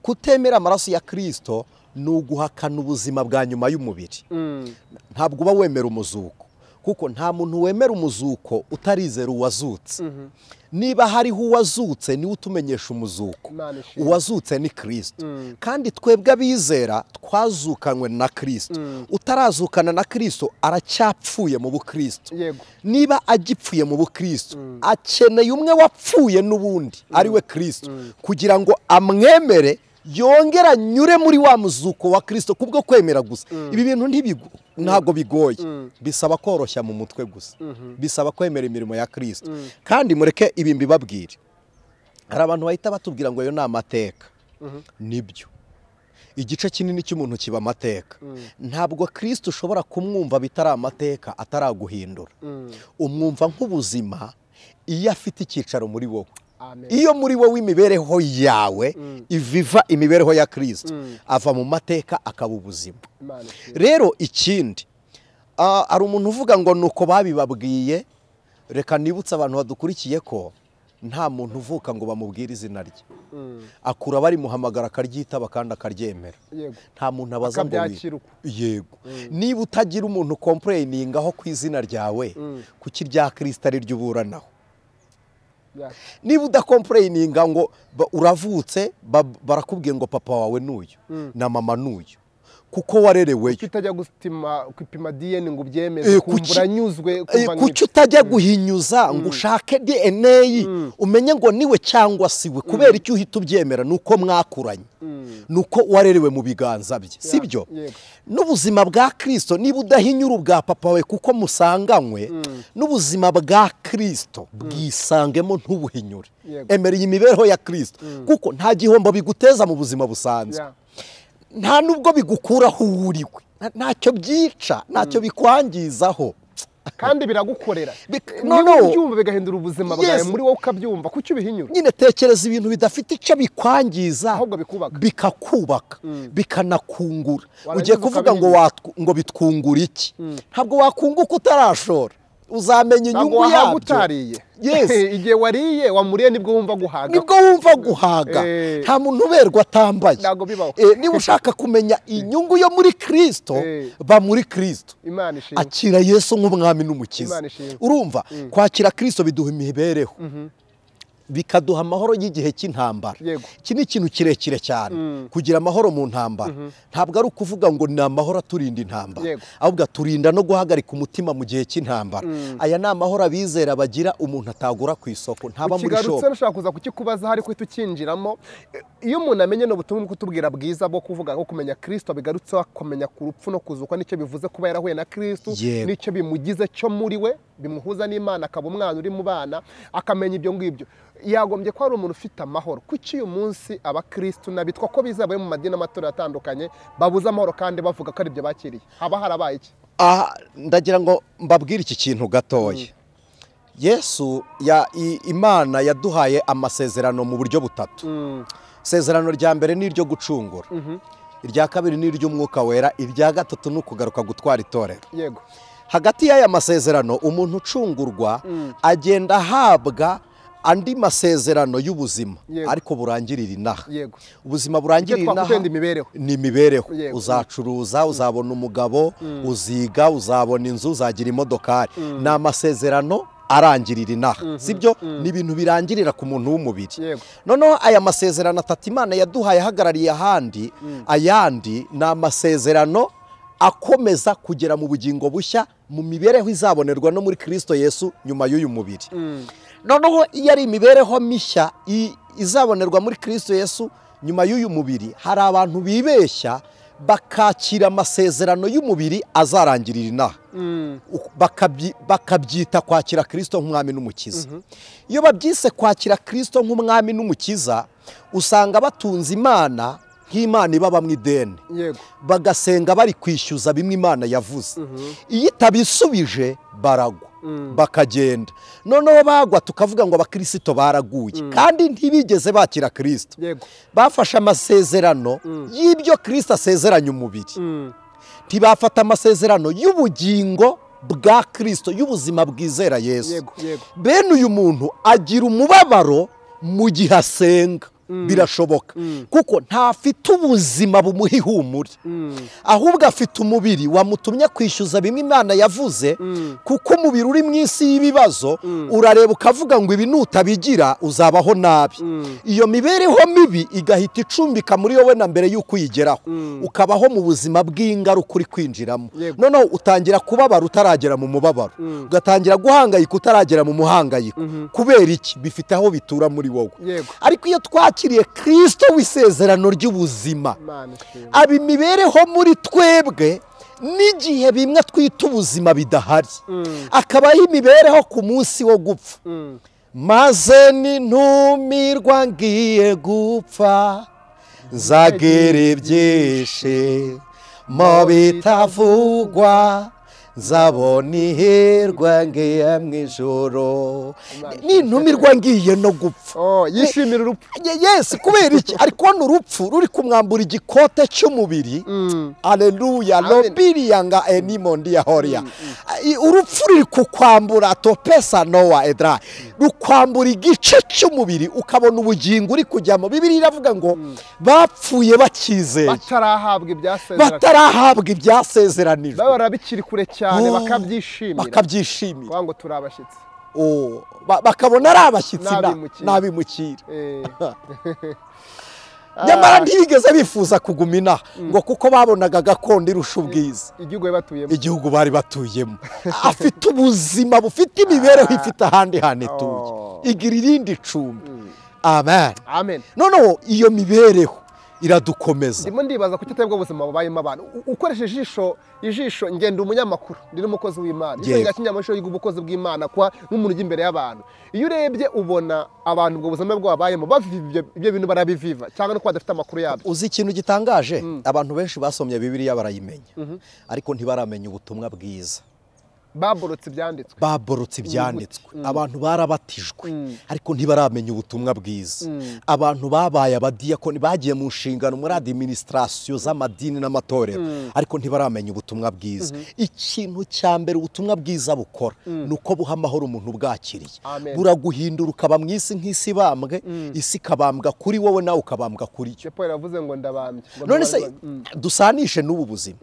Kutemera amaraso ya Kristo ni uguhakana ubuzima bwa nyuma y'umubiri. Ntabwo uba wemera umuzuko, kuko nta muntu wemera umuzuko utarizera uwazutse. Niba hariho uwazutse niwe utumenyesha umuzuko. Uwazutse ni Kristo. Kandi twebwe abizera twazukanywe na Kristo. Utarazukana na Kristo aracyapfuye mu bukristo. Niba agipfuye mu bukristo, akeneye umwe wapfuye n'ubundi ari we Kristo, kugira ngo amwemere yongera nyure muri wa muzuko wa Kristo kubwo kwemera gusa. Ibi bintu ntabwo bigoye, bisaba koroshya mu mutwe gusa, bisaba kwemera imirimo ya Kristo. Kandi mureke ibi mbibabwire, hari abantu bahita batubwira ngo ayo ni amateka. Nibyo, igice kinini cy'umuntu kiba amateka. Ntabwo Kristo ushobora kumwumva bitari amateka ataraguhindura. Umwumva nk'ubuzima iyo afite icyicaro muri wowe. Iyo muri wowe imibereho yawe iviva imibereho ya Kristo, ava mu mateka akaba ubuzima. Rero ikindi, ari umuntu uvuga ngo nuko babibabwiye. Reka nibutse abantu badukurikiye ko nta muntu uvuka ngo bamubwire izina rye. Akura barimuhamagara akaryitaba kandi akaryemera. Nta muntu abaza ngo yego. Niba utagira umuntu complainingaho ku izina ryawe, kuki rya Kristo ari ryo uburanaho? Niba udakomplaininga ngo uravutse barakubwiye ngo papa wawe n'uyu na mama n'uyu, kuko warereweyo. Kuki utajya gupima DNA ngo ubyemeze, kumva uranyuzwe? Kuki utajya guhinyuza ngo ushake DNA umenye ngo niwe cyangwa siwe? Kubera icyo uhita ubyemera nuko mwakuranye, nuko warerewe mu biganza bye, sibyo? N'ubuzima bwa Kristo, niba udahinyura ubwa papa wawe kuko musanganywe, n'ubuzima bwa Kristo bwisangemo ntubuhinyure. Emera iyi mibereho ya Kristo, kuko nta gihombo biguteza mu buzima busanzwe. Nta nubwo bigukuraho uwuriwe, ntacyo byica, ntacyo bikwangizaho, kandi biragukorera. No, ubyumva bigahindura ubuzima bwawe muri wowe, ukabyumva. Kuki ubihinyura? Nyine tekereza ibintu bidafite icyo bikwangiza, ahubwo bikubaka, bikakubaka, bikanakungura. Ugiye kuvuga ngo bitwungura iki? Ntabwo wakunguka utarashora. Uzamenya inyungu yabyo. Yes. Igihe wariye wamuriye nibwo wumva guhaga. Nibwo wumva guhaga. Nta muntu uberwa atambaye. Ntabwo bibaho. Niba ushaka kumenya inyungu yo muri Kristo, ba muri Kristo. Imana ishimwe. Akira Yesu nk'umwami n'umukiza. Urumva kwakira Kristo biduha imibereho. Bikaduha amahoro y'igihe cy'intambara. Iki ni ikintu kirekire cyane. Kugira amahoro mu ntambara ntabwo ari ukuvuga ngo ni amahoro aturinda intambara, ahubwo aturinda no guhagarika umutima mu gihe cy'intambara. Aya ni amahoro abizera bagira umuntu atagura ku isoko, ntaba muri shop. Ukigarutse nashaka kuza kukikubaza hari ko tukinjiramo. Iyo umuntu amenye no butumwa kutubwira bwiza bwo kuvuga ko kumenya Kristo bigarutse akomenya ku rupfu no kuzuka nicyo bivuze kuba yarahuye na Kristo, nicyo bimugize cyo muri we bimuhuza n'Imana akaba umwana uri mu bana akamenya ibyo ngibyo, yagombye ko ari umuntu ufite amahoro. Kuki uyu munsi abakristo nabitwa ko bizabaye mu madini amatorero atandukanye babuze amahoro kandi bavuga ko ari ibyo bakiriye? Haba harabaye iki? Ndagira ngo mbabwire iki kintu gatoya. Yesu ya Imana yaduhaye amasezerano mu buryo butatu. Isezerano rya mbere ni iryo gucungura, irya kabiri ni iry'umwuka wera, irya gatatu ni ukugaruka gutwara itorero. Yego. Hagati y'aya masezerano umuntu ucungurwa agenda ahabwa andi masezerano y'ubuzima ariko burangirira inaha. Ubuzima burangirira inaha ni imibereho. Uzacuruza, uzabona umugabo, uziga, uzabona inzu, uzagira imodokari. Ni amasezerano arangirira inaha, sibyo? Ni ibintu birangirira ku muntu w'umubiri. Noneho aya masezerano atatu Imana yaduhaye ahagarariye ahandi, ayandi ni amasezerano akomeza kugera mu bugingo bushya mu mibereho izabonerwa no muri Kristo Yesu nyuma y'uyu mubiri. Noneho iyo ari imibereho mishya izabonerwa muri Kristo Yesu nyuma y'uyu mubiri, hari abantu bibeshya bakakira amasezerano y'umubiri azarangirira inaha, bakabyita kwakira Kristo nk'umwami n'umukiza. Iyo babyise kwakira Kristo nk'umwami n'umukiza, usanga batunze Imana nk'Imana ibaba mu ideni, bagasenga bari kwishyuza bimwe Imana yavuze. Iyo itabisubije baragwa bakagenda. Noneho bagwa tukavuga ngo abakristo baraguye, kandi ntibigeze bakira Kristo. Bafashe amasezerano y'ibyo Kristo asezeranye umubiri, ntibafata amasezerano y'ubugingo bwa Kristo, y'ubuzima bwizera Yesu. Bene uyu muntu agira umubabaro mu gihe asenga. Birashoboka kuko ntafite ubuzima bumuha ihumure, ahubwo afite umubiri wamutumye kwishyuza bimwe Imana yavuze. Kuko umubiri uri mu isi y'ibibazo, urareba ukavuga ngo ibi nutabigira uzabaho nabi. Iyo mibereho mibi igahita icumbika muri wowe na mbere y'uko uyigeraho, ukabaho mu buzima bw'ingaruka uri kwinjiramo. Noneho utangira kubabara utaragera mu mubabaro, ugatangira guhangayika utaragera mu muhangayiko. Kubera iki? Bifite aho bitura muri wowe. Ariko iyo twakiriye Kristo w'isezerano ry'ubuzima, aba imibereho muri twebwe n'igihe bimwe twita ubuzima bidahari, akabaho imibereho ku munsi wo gupfa. Maze nintumirwa ngiye gupfa, nzagira ibyishimo bitavugwa, nzabona ihirwe ngiye mu ijoro. Nintumirwa ngiye no gupfa. Yishimira urupfu. Yes, kubera iki? Ari kubona urupfu ruri kumwambura igikote cy'umubiri. Aleluya. Lobiriyanga enimondi ya horia. Urupfu ruri kukwambura topesa noa edra. Rukwambura igice cy'umubiri ukabona ubugingo uri kujyamo. Bibiliya iravuga ngo bapfuye bakizeye, batarahabwa ibyasezeranijwe, barabikiri kure cyane, bakabyishimira, ngo turi abashyitsi. Bakabona ari abashyitsi n'abimukira. Nyamara ntibigeze bifuza kuguma inaha, ngo kuko babonaga gakondo irusha ubwiza igihugu bari batuyemo. Afite ubuzima bufite imibereho ifite ahandi hantu ituye, igira irindi cumbi. Amen. Noneho iyo mibereho iradukomeza. Ndimo ndibaza kuki atebwo ubuzima bubayemo abantu. Ukoresheje ijisho ngenda umunyamakuru, ndi n'umukozi w'Imana. Ijisho rya kinyamasho y'ubukozi bw'Imana kwa n'umuntu ujya imbere y'abantu. Iyo urebye ubona abantu ubwo buzima bwo babayemo baviva ibyo bintu barabiviva cyangwa no kuba badafite amakuru yabyo. Uzi ikintu gitangaje? Abantu benshi basomye Bibiliya barayimenya, ariko ntibaramenya ubutumwa bwiza. Baborotse ibyanditswe. Baborotse ibyanditswe. Abantu barabatijwe ariko ntibaramenya ubutumwa bwiza. Abantu babaye abadiyakoni, bagiye mu nshingano muri administration z'amadini n'amatorero, ariko ntibaramenya ubutumwa bwiza. Ikintu cya mbere ubutumwa bwiza bukora ni uko buha amahoro umuntu bwakiriye. Buraguhindura ukaba mu isi nk'isi bambwe, isi ikabambwa kuri wowe nawe ukabambwa kuri yo. Paul yavuze ngo ndabambye. None se dusanishe n'ubu buzima.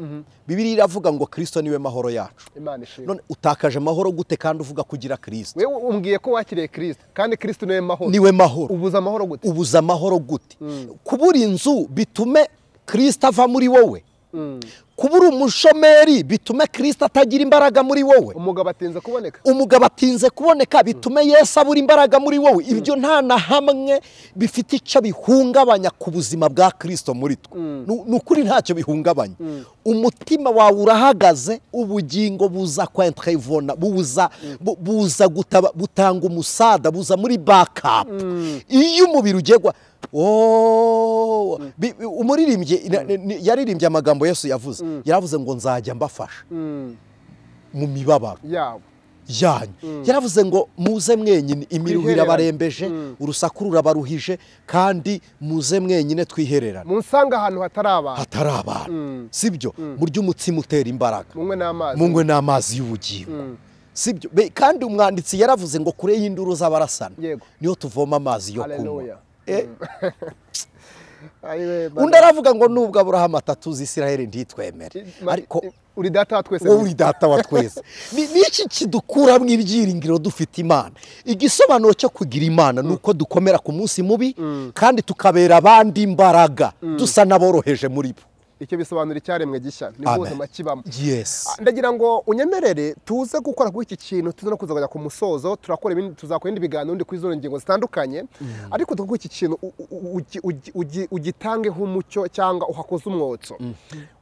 Bibiliya iravuga ngo Kristo niwe mahoro yacu. Imana ishimwe. None utakaje amahoro gute kandi uvuga kugira Kristo? Wewe umbwiye ko wakiriye Kristo kandi Kristo niwe mahoro. Niwe mahoro. Ubuza amahoro gute? Ubuza amahoro gute? Kubura inzu bitume Kristo ava muri wowe. Kubura umushomeri bitume Kristo atagira imbaraga muri wowe. Umugabo atinze kuboneka. Umugabo atinze kuboneka bitume Yesu abura imbaraga muri wowe. Ibyo nta na hamwe bifite icyo bihungabanya ku buzima bwa Kristo muri twe. Nukuri ntacyo bihungabanya. Umutima wawe urahagaze, ubugingo buza kwentrevona, buza buza gutaba, butanga umusada, buza muri backup. Iyo umubiri ugegwa umuririmbye yaririmbye amagambo Yesu yavuze. Yaravuze ngo nzajya mbafasha mu mibabaro yanyu. Yaravuze ngo muze mwenyine, imiruho irabarembeje, urusaku rurabaruhije, kandi muze mwenyine twihererane. Munsanga ahantu hatari abantu. Hatari abantu. Sibyo? Murya umutsima utera imbaraga. Munywe n'amazi. Munywe n'amazi y'ubugingo. Sibyo? Kandi umwanditsi yaravuze ngo kure y'induru z'abarasana niyo tuvoma amazi yo kunywa. Undi aravuga ngo nubwo Aburahamu atatuzi Isiraheli ntitwemere, ariko uri data wa twese, wowe uri data wa twese. Niki kidukuramo ibyiringiro dufite Imana? Igisobanuro cyo kugira Imana nuko dukomera ku munsi mubi kandi tukabera abandi imbaraga, dusa n'aboroheje muri bo. Icyo bisobanura icyaremwe gishya, ni ubuzima kibamo. Yes. Ndagira ngo unyemerere tuze gukora kuri iki kintu, tuze no kuzagera ku musozo, turakora ibindi, tuzakora ibindi biganiro ndi kuri izo ngingo zitandukanye, ariko tuvuga iki kintu ugitangeho umucyo cyangwa uhakoze umwotso.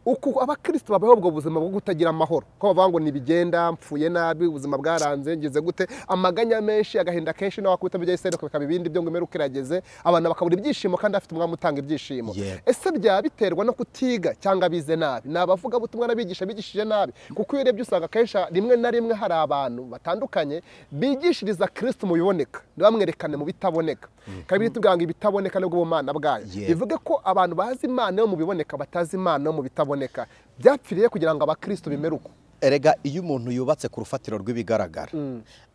Uko abakristo babaho ubwo buzima bwo kutagira amahoro, ko bavuga ngo nibigenda mpfuye nabi, ubuzima bwaranze, ngize gute, amaganya menshi, agahinda kenshi, no wakubita bijya isere bikaba ibindi byo ngo imeruka irageze, abantu bakabura ibyishimo kandi afite umwami utanga ibyishimo. Ese byaba biterwa no kutiga cyangwa bize nabi? Ni abavuga butumwa n'abigisha bigishije nabi, kuko iyo urebye usanga kenshi rimwe na rimwe hari abantu batandukanye bigishiriza Kristo mu biboneka, ntibamwerekane mu bitaboneka. Kabiri tubwira ngo ibitaboneka nibwo bumana bwayo. Bivuge ko abantu bazi Imana yo mu biboneka batazi Imana yo mu bitaboneka. Byapfiriye kugira ngo abakristo bimeruko. Erega iyo umuntu yubatse ku rufatiro rw'ibigaragara,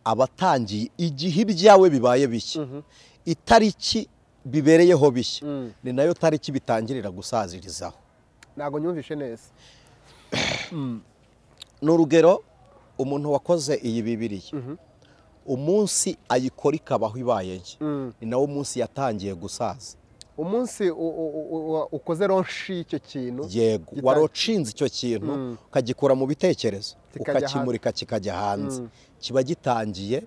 abatangiye igihe ibyawe bibaye bishya, itariki bibereyeho bishya, ni nayo tariki bitangirira gusazirizaho. Ntago nyumvishe neza. Ni urugero, umuntu wakoze iyi Bibiliya, umunsi ayikora ikabaho ibaye nshya, ni nawo munsi yatangiye gusaza. Umunsi ukoze ronshi icyo kintu, yego, warocinze icyo kintu ukagikura mu bitekerezo ukakimurika kikajya hanze, kiba gitangiye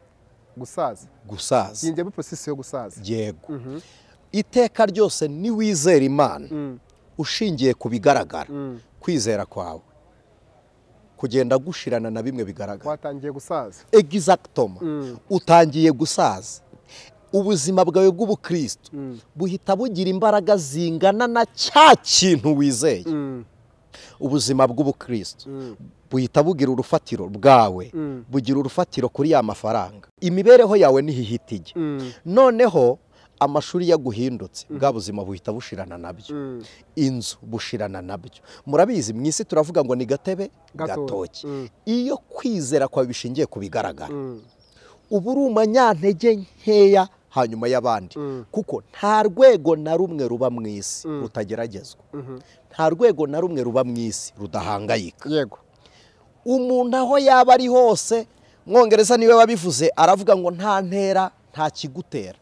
gusaza. Gusaza. Yinjye muri process yo gusaza. Yego. Iteka ryose ni wizera Imana ushingiye ku bigaragara, kwizera kwawe kugenda gushirana na bimwe bigaragara. Watangiye gusaza. Exactement. Utangiye gusaza. Ubuzima bwawe bw'ubukristo buhita bugira imbaraga zingana na cya kintu wizeye. Ubuzima bw'ubukristo buhita bugira urufatiro bwawe, bugira urufatiro kuri ya mafaranga. Imibereho yawe nihihita ijya. Noneho amashuri yaguhindutse, bwa buzima buhita bushirana nabyo. Inzu bushirana nabyo. Murabizi mu isi turavuga ngo ni gatebe gatoki. Iyo kwizera kwawe bishingiye ku bigaragara, uba uri umunyantege nkeya hanyuma y'abandi, kuko nta rwego na rumwe ruba mu isi rutageragezwa, nta rwego na rumwe ruba mu isi rudahangayika. Yego. Umuntu aho yaba ari hose, Mwongereza niwe wabivuze, aravuga ngo nta ntera nta kigutera.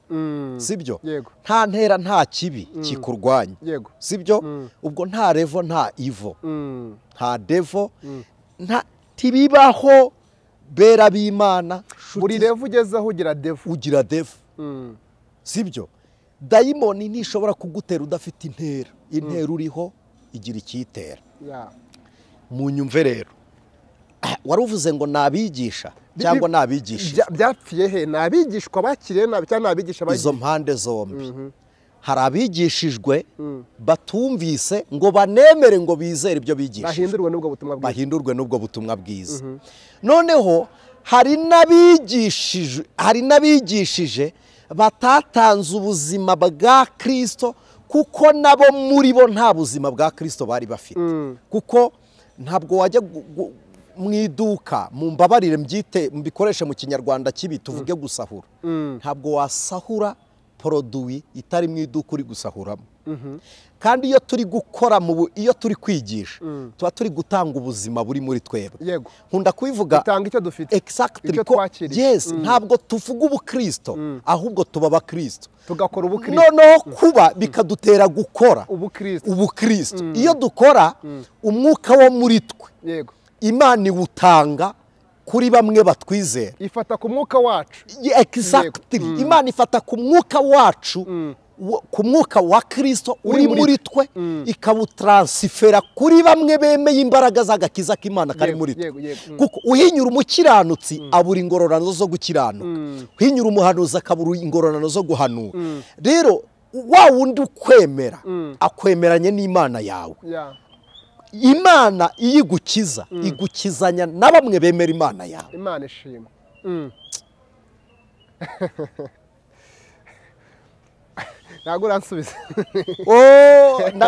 Sibyo? Nta ntera nta kibi kikurwanya. Yego. Sibyo? Ubwo nta revo nta ivo, nta devo, nta tibibaho bera b'Imana. Buri revo ugezeho ugira devo. Ugira devo. Sibyo? Dayimoni ntishobora kugutera udafite intera. Intera uriho igira ikiyitera. Munyumve rero. Wari uvuze ngo nabigisha cyangwa nabigishije. Byapfiye he? Nabigishwa bakiriye nabi cyangwa nabigisha bagiye? Izo mpande zombi. Hari abigishijwe batumvise ngo banemere ngo bizere ibyo bigishijwe. Bahindurwe n'ubwo butumwa bwiza. Bahindurwe n'ubwo butumwa bwiza. Noneho hari n'abigishije, hari n'abigishije batatanze ubuzima bwa Kristo, kuko nabo muri bo nta buzima bwa Kristo bari bafite. Kuko ntabwo wajya mu iduka, mumbabarire mbyite mbikoreshe mu kinyarwanda kibi tuvuge gusahura. Ntabwo wasahura produit itari mu iduka uri gusahuramo. Kandi iyo turi gukora iyo turi kwigisha tuba turi gutanga ubuzima buri muri twebwe. Yego. Nkunda kubivuga, dutanga icyo dufite. Exactly, icyo twakiriye. Yes, ntabwo tuvuga ubukristo ahubwo tuba abakristo, tugakora ubukristo. Noneho kuba bikadutera gukora ubukristo. Ubukristo iyo dukora umwuka wo muri twe, yego, Imana iwutanga kuri bamwe batwizera. Ifata ku mwuka wacu. Exactly. Imana ifata ku mwuka wacu, ku mwuka wa Kristo uri muri twe, ikawutransfera kuri bamwe bemeye imbaraga z'agakiza k'Imana kari muri twe. Kuko uhinyura umukiranutsi abura ingororano zo gukiranuka, uhinyura umuhanuzi akabura ingororano zo guhanura. Rero wa wundi ukwemera akwemeranye n'Imana yawe. Imana iyo igukiza igukizanya na bamwe bemera Imana yawe. Imana ishimwe. Ntabwo uransubiza.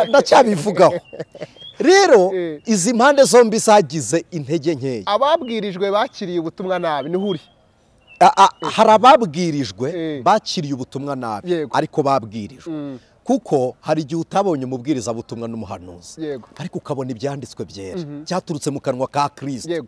Ndacyabivugaho. Rero izi mpande zombi zagize intege nkeya. Ababwirijwe bakiriye ubutumwa nabi niho uri. Hari ababwirijwe bakiriye ubutumwa nabi, ariko babwirijwe. Kuko hari igihe utabonye umubwiriza butumwa n'umuhanuzi, ariko ukabona ibyanditswe byera cyaturutse mu kanwa ka Kristo.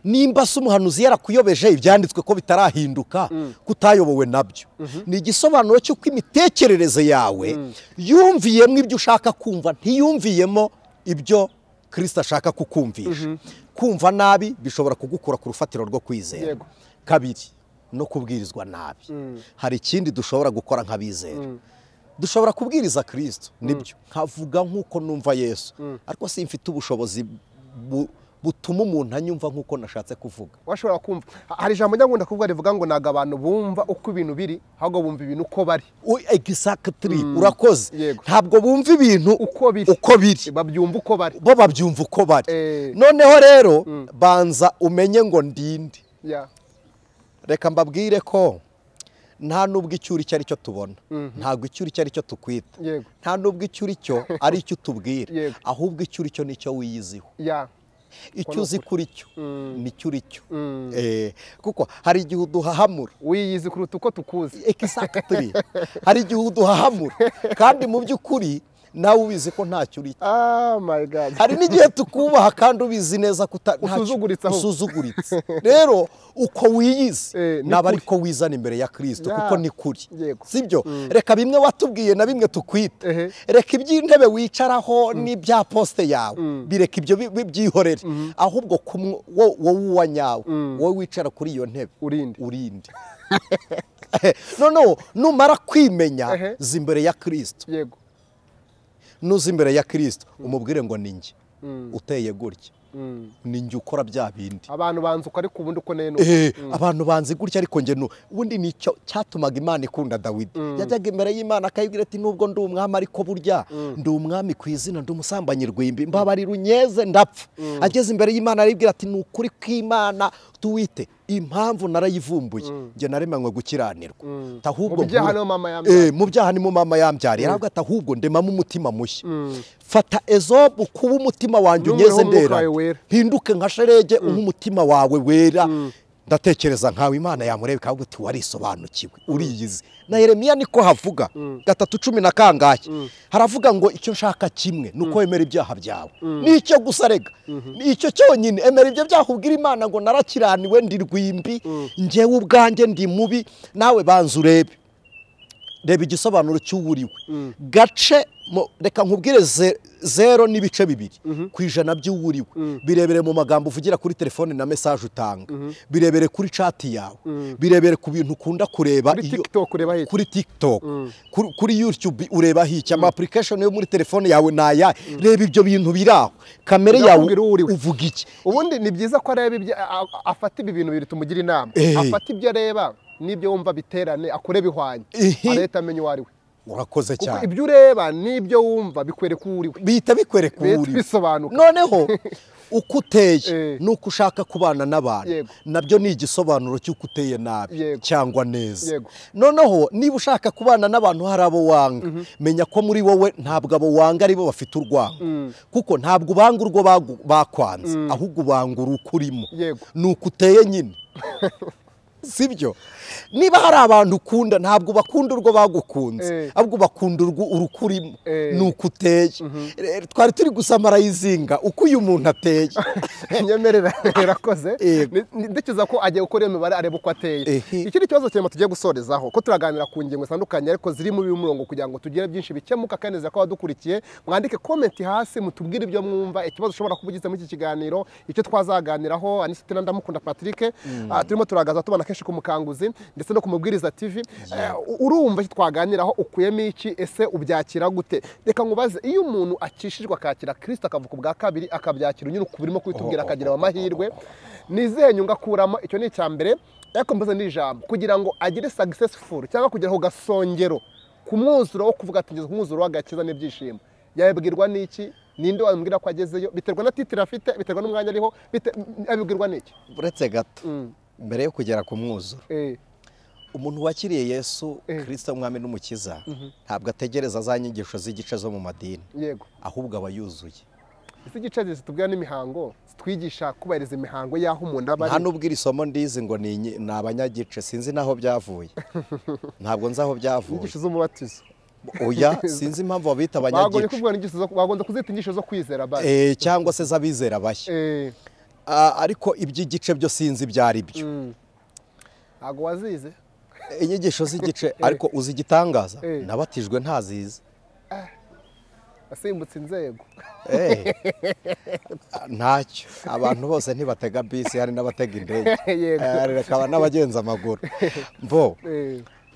Nimba se umuhanuzi yarakuyobeje ibyanditswe ko bitarahinduka, kutayobowe nabyo, ni igisobanuro cy'uko imitekerereze yawe yumviyemo ibyo ushaka kumva, ntiyumviyemo ibyo Kristo ashaka kukumvisha. Kumva nabi bishobora kugukura ku rufatiro rwo kwizera. Kabiri, no kubwirizwa nabi. Hari ikindi dushobora gukora nk'abizera. Dushobora kubwiriza Kristo, nibyo, nkavuga nkuko numva Yesu, ariko simfite ubushobozi butuma umuntu anyumva nkuko nashatse kuvuga. Washobora kumva hari ijambo njya ngunda kuvuga rivuga ngo naga abantu bumva uko ibintu biri, ahubwo bumva ibintu uko bari. Exactly, urakoze. Ntabwo bumva ibintu uko biri, babyumva uko bari. Bo babyumva uko bari. Noneho rero banza umenye ngo ndinde. Reka mbabwire ko nta nubwo icyo uri cyo ari cyo tubona, ntabwo icyo uri cyo ari cyo tukwita, nta nubwo icyo uri cyo ari icyo utubwira, ahubwo icyo uri cyo nicyo wiyiziho. Icyo uzi kuri cyo nicyo uri cyo. Kuko hari igihe uduhahamura, wiyizi kuruta uko tukuzi. Exactly. Hari igihe uduhahamura kandi mu by'ukuri nawe ubizi ko ntacyo uri cyo. Oh my God. Hari n'igihe tukubaha kandi ubizi neza ko usuzuguritse. Rero uko wiyizi naba ariko wizana imbere ya Kristo, kuko ni kuri. Sibyo? Reka bimwe watubwiye na bimwe tukwita, reka iby'intebe wicaraho n'ibya poste yawe, bireka ibyo byihorere, ahubwo wowe uwa nyawe, wowe wicara kuri iyo ntebe urinde. No, numara kwimenya zi imbere ya Kristo. Yego. Nuza imbere ya Kristo umubwire ngo ninjye uteye gutya, ninjye ukora bya bindi. Abantu banzi uko ariko ubundi uko nene. Abantu banzi gutya ariko nge ubundi nicyo cyatumaga Imana ikunda Dawidi. Yajyaga imbere y'Imana akayibwira ati nubwo ndi umwami ariko burya ndi umwami ku izina, ndi umusambanyi rwimbi, mbabarira unyeze ndapfa. Ageze imbere y'Imana aribwira ati ni ukuri kw'Imana tuwite impamvu narayivumbuye, nge naremanywe gukiranirwa. Ahubwo mu byaha ni mu mama yambyariye. Yaravuga ati ahubwo ndemamo umutima mushya, fata ezobu kuba umutima wanjye unyeze ndera, mpinduke nka sherege umpe umutima wawe wera. Ndatekereza nkawe Imana yamureba ikavuga ati warisobanukiwe, uriyizi. Na Yeremiya niko havuga 3:10 na kangahe, haravuga ngo icyo nshaka kimwe nuko wemera ibyaha byawe. Nicyo gusa rega, nicyo cyonyine, emera ibyo byaha ubwira Imana ngo narakiraniwe, ndi rwimbi, njyewe ubwanjye ndi mubi. Nawe banza urebe, reba igisobanuro cy'uwuriwe gace. Reka nkubwire 0.2 ku ijana by'uwuriwe. Birebere mu magambo uvugira kuri telefone na message utanga, birebere kuri chat yawe, birebere ku bintu ukunda kureba kuri TikTok, ureba iki kuri TikTok, kuri YouTube ureba iki, ama application yo muri telefone yawe naya. Reba ibyo bintu biraho, kamere yawe uvuga iki. Ubundi ni byiza ko areba ibyo afata, ibi bintu biri tumugira inama, afata ibyo areba n'ibyo wumva biterane, akore bihwanye, areta amenye uwo ari we. Urakoze cyane. Ibyo ureba n'ibyo wumva bikwereka uwo uri we, bihita bikwereka uwo uri we, bisobanuka. Noneho uko uteye nuko ushaka kubana n'abantu, nabyo ni igisobanuro cy'uko uteye nabi cyangwa neza. Noneho niba ushaka kubana n'abantu hari abo wanga, menya ko muri wowe ntabwo abo wanga ari bo bafite urwango, kuko ntabwo ubanga urwo bakwanze, ahubwo ubanga urukurimo, nuko uteye nyine. Sibyo? Niba hari abantu ukunda ntabwo bakunda urwo bagukunze, ahubwo bakunda urwo urukurimo nuko uteye. Twari turi gusamara yizinga uko uyu muntu ateye. Nyemerera irakoze. Ndekeza ko agiye gukora imibare areba uko ateye. Ikindi kibazo cyema tugiye gusorezaho ko turaganira ku ngingo zitandukanye ariko ziri mu murongo kugira ngo tugire byinshi bikemuka kandi neza ko abadukurikiye mwandike comment hasi mutubwire ibyo mwumva, ikibazo ushobora kubugize muri iki kiganiro, icyo twazaganiraho. Anisitira ndamukunda Patrick, turimo turagaza tubana kenshi ku Mukanguzi ndetse no ku Mubwiriza TV. Urumva icyo twaganiraho ukuyemo iki, ese ubyakira gute? Reka nkubaze, iyo umuntu akishijwe akakira Kristo akavuka ubwa kabiri akabyakira unyura kubirimo kwitubwira akagira amahirwe, nizihe nyungu akuramo? Icyo ni icya mbere. Ariko mbaze ni ijambo kugira ngo agire successful cyangwa kugera ku gasongero ku mwuzuro wo kuvuga ati ngeze ku mwuzuro w'agakiza n'ibyishimo, yabibwirwa n'iki? Ninde wamubwira ko agezeyo? Biterwa na titire afite, biterwa n'umwanya ariho, abibwirwa n'iki? Uretse gato mbere yo kugera ku mwuzuro, umuntu wakiriye Yesu Kristo umwami n'umukiza ntabwo ategereza za nyigisho z'igice zo mu madini, ahubwo aba yuzuye. Ese igice zitubwira n'imihango zitwigisha kubahiriza imihango y'aho umuntu aba ari? Nta nubwo iri somo ndizi ngo ni abanyagice, sinzi naho byavuye, ntabwo nzi aho byavuye. Inyigisho z'umubatizo. Oya, sinzi impamvu babita abanyagice. Bagombye kuzita inyigisho zo kwizera bashya, cyangwa se z'abizera bashya. Ariko iby'igice byo sinzi ibyo ari byo. Ntabwo wazize inyigisho z'igice, ariko uzi igitangaza, nabatijwe ntazize. Asimbutse inzego. Ntacyo, abantu bose ntibatega bisi, hari n'abatega indege, hakaba n'abagenza amaguru. Mbo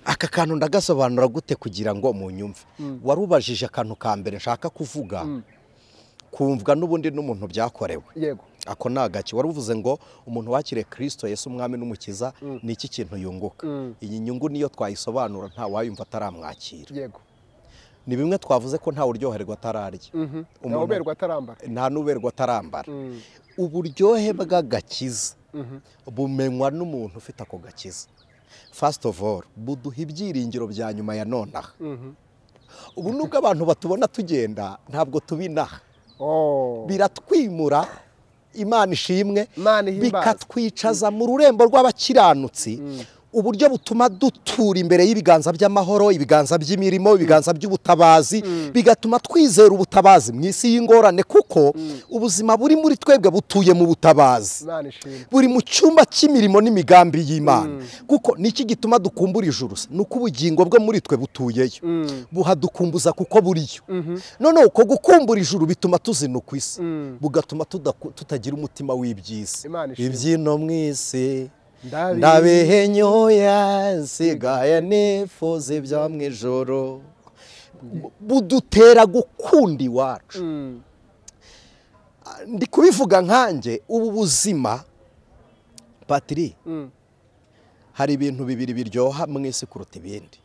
aka kantu ndagasobanura gute kugira ngo munyumve? Warubajije akantu ka mbere nshaka kuvuga, kumvwa n'ubundi n'umuntu byakorewe. Yego. Ako ni agaki. Waruvuze ngo umuntu wakiriye Kristo Yesu umwami n'umukiza ni iki kintu yunguka? Iyi nyungu niyo twayisobanura nta wayumva ataramwakira. Yego. Ni bimwe twavuze ko nta uryoherwa atararya, nta n'uberwa atarambara. Uburyohe bw'agakiza bumenywa n'umuntu ufite ako gakiza. First of all, buduha ibyiringiro bya nyuma ya nonaha. Ubu nubwo abantu batubona tugenda ntabwo tubinaha, biratwimura. Imana ishimwe, bikatwicaza mu rurembo rw'abakiranutsi, uburyo butuma dutura imbere y'ibiganza by'amahoro, ibiganza by'imirimo, ibiganza by'ubutabazi, bigatuma twizera ubutabazi mu isi y'ingorane, kuko ubuzima buri muri twebwe butuye mu butabazi, buri mu cyumba cy'imirimo n'imigambi y'Imana. Kuko niki gituma dukumbura ijuru? Nuko ubugingo bwo muri twe butuyeyo, buhadukumbuza kuko buriyo. None uko gukumbura ijuru bituma tuzinuka isi, bugatuma tutagira umutima w'iby'isi. Ibyino mu isi ndabihenyoya, nsigaye nifuza ibyo mu ijoro. Budutera gukunda iwacu. Ndi kubivuga nkanjye, ubu buzima Patri, hari ibintu bibiri biryoha mu isi kuruta ibindi.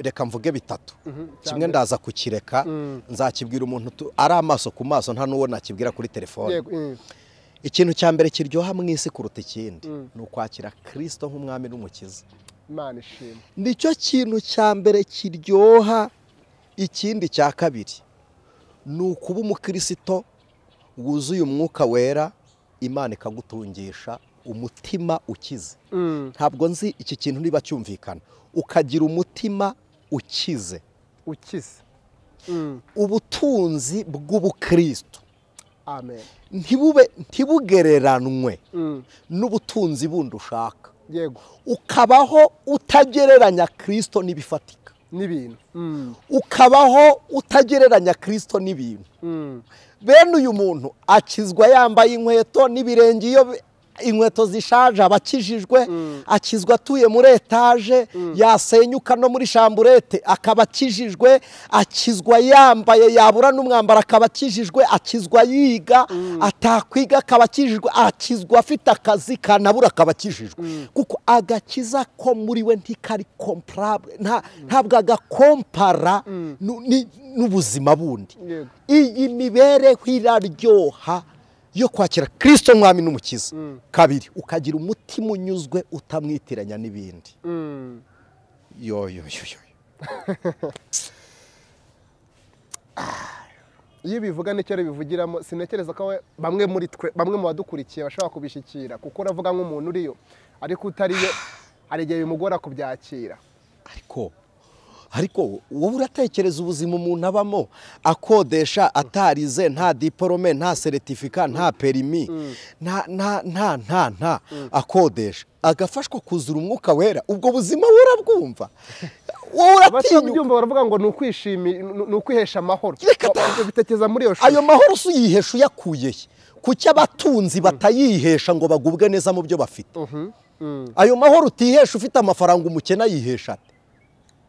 Reka mvuge bitatu, kimwe ndaza kukireka nzakibwira umuntu ari amaso ku maso, nta n'uwo nakibwira kuri telefone. Ikintu cya mbere kiryoha mu isi kuruta ikindi ni ukwakira Kristo nk'umwami n'umukiza. Imana ishimwe. Nicyo kintu cya mbere kiryoha. Ikindi cya kabiri ni ukuba umukristo wuzuye umwuka wera, Imana ikagutungisha umutima ukize. Ntabwo nzi iki kintu niba cyumvikana. Ukagira umutima ukize. Ukize. Ubutunzi bw'ubukristo. Amen. Ntibugereranwe n'ubutunzi bundi ushaka. Yego. Ukabaho utagereranya Kristo n'ibifatika n'ibintu. Ukabaho utagereranya Kristo n'ibintu. Bene uyu muntu akizwa yambaye inkweto n'ibirenge, iyo inkweto zishaje abakijijwe, akizwa atuye muri etaje, yasenyuka no muri shamburete akaba akijijwe, akizwa yambaye yabura n'umwambaro akaba akijijwe, akizwa yiga atakwiga akaba akijijwe, akizwa afite akazi kanabura akaba akijijwe. Kuko agakiza ko muri we ntikari comparable, ntabwo agakompara n'ubuzima bundi. Iyi mibereho iraryoha yo kwakira Kristo mwami n'umukiza. Kabiri, ukagira umutima unyuzwe utamwitiranya n'ibindi. Yo yo yo yo. Iyo bivuga n'icyo bivugiramo sinekereza ko bamwe muri twe, bamwe mu badukurikiye bashobora kubishikira, kuko uravuga nk'umuntu uriyo ariko utariyo hari igihe bimugora kubyakira. Ariko wowe uratekereza ubuzima umuntu abamo akodesha atarize, nta diporome, nta seritifika, nta perimi, nta nta nta nta nta akodesha agafashwa kuzura umwuka wera, ubwo buzima urabwumva? Wowe uratinyuka baravuga ngo ni ukwihesha amahoro, bitekeza muri iyo shusho. Ayo mahoro se uyihesha uyakuye he? Kuki abatunzi batayihesha ngo bagubwe neza mu byo bafite? Ayo mahoro utihesha ufite amafaranga, umukene ayihesha ate?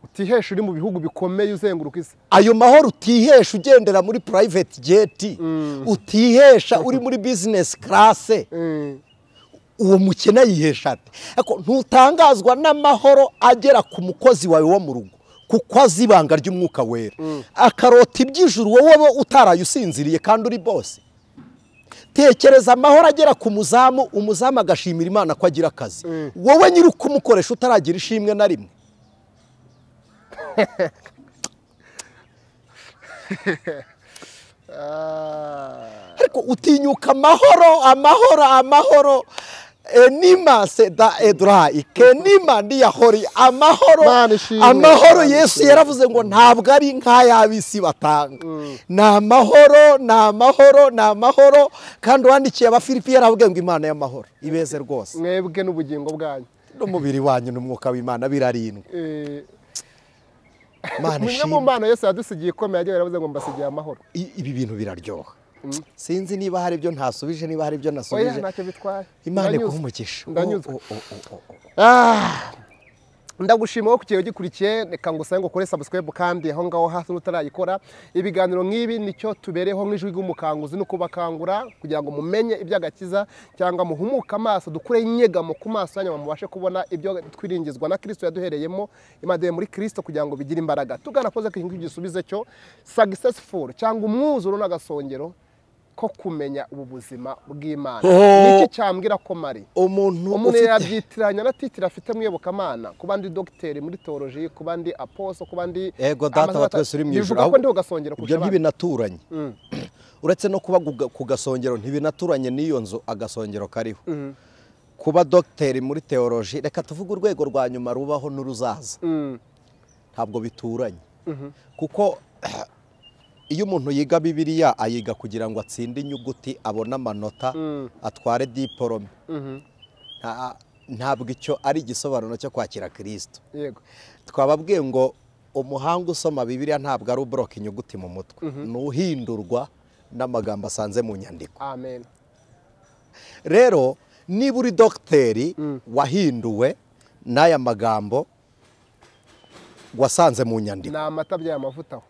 Utihesha uri mu bihugu bikomeye uzenguruka isi. Ayo mahoro utihesha ugendera muri private jet, utihesha uri muri business class, uwo mukene ayihesha ate? Ariko ntutangazwa n'amahoro agera ku mukozi wawe wo mu rugo, kuko azi ibanga ry'umwuka wera, akarota iby'ijuru wowe utaraye usinziriye kandi uri bose. Tekereza amahoro agera ku muzamu, umuzamu agashimira Imana ko agira akazi, wowe nyiri ukumukoresha utaragira ishimwe na rimwe. Ariko utinyuka amahoro, amahoro, amahoro enima seda edrai kenima ndiyahori, amahoro, amahoro. Yesu yaravuze ngo ntabwo ari nk'ay'ab'isi batanga, ni amahoro, ni amahoro, ni amahoro. Kandi uwandikiye Abafilipi yaravuze ngo Imana y'amahoro ibeze rwose mwebwe n'ubugingo bwanyu n'umubiri wanyu n'umwuka w'Imana birarindwa. Mwe mu Mana Yesu yadusigiye ikomeye, yagiye yaravuze ngo mbasigiye amahoro. Ibi bintu biraryoha. Sinzi niba hari ibyo ntasubije, niba hari ibyo nasubije. Oya ntacyo bitwaye. Imana iguhe umugisha. Ndanyuzwe. Ndagushima wowe kukiyo gikurikiye, reka ngusabe ngo ukore subscribe kandi aho ngaho hasi utarayikora. Ibiganiro nk'ibi nicyo tubereho nk'ijwi ry'umukanguzi no kubakangura kugira ngo mumenye iby'agakiza cyangwa muhumuke amaso, dukure inyegamo ku maso yanyu mubashe kubona ibyo twiringizwa na Kristo yaduhereyemo, Imana muri Kristo kugira ngo bigire imbaraga. Tugana koze kingi gisubize cyo successful cyangwa umwuzuro n'agasongero ko kumenya ubu buzima bw'Imana. Niki cyambwira ko mari umuntu yabyitiranya na titira afite mwiyobokamana, kuba ndi docteur muri theology, kuba ndi apostle, kuba ndi ego data wa twese uri mu ijuru, aho ndi ugasongera kurusha ibyo ntibinaturanye. Uretse no kuba ku gasongero ntibinaturanye n'iyo nzu agasongero kariho. Kuba docteur muri theology, reka tuvuge urwego rwa nyuma rubaho n'uruzaza, ntabwo bituranye. Kuko iyo umuntu yiga Bibiliya ayiga kugira ngo atsinde inyuguti, abone amanota, atware diporome. Ntabwo icyo ari igisobanuro cyo kwakira Kristo. Yego. Twababwiye ngo umuhanga usoma Bibiliya ntabwo ari ubroka inyuguti mu mutwe, nuhindurwa n'amagambo asanze mu nyandiko. Amen. Rero niba uri dogiteri wahinduwe n'aya magambo wasanze mu nyandiko, ni amata byaye amavuta.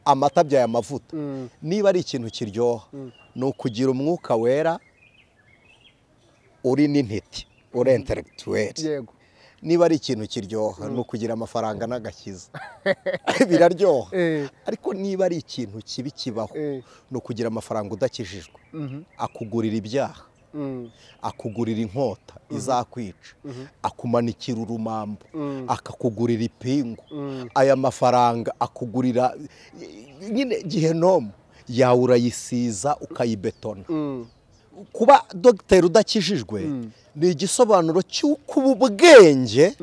Amata byaye amavuta. Niba ari ikintu kiryoha ni ukugira umwuka wera uri n'intiti, uri intellectuel. Yego. Niba ari ikintu kiryoha ni ukugira amafaranga n'agakiza, biraryoha. Ariko niba ari ikintu kibi kibaho ni ukugira amafaranga udakijijwe, akugurira ibyaha, akugurira inkota izakwica, akumanikira urumambo, akakugurira ipingu. Aya mafaranga akugurira nyine gihenomu yawe, urayisiza ukayibetona. Kuba dogiteri udakijijwe ni igisobanuro cy'uko ubu bwenge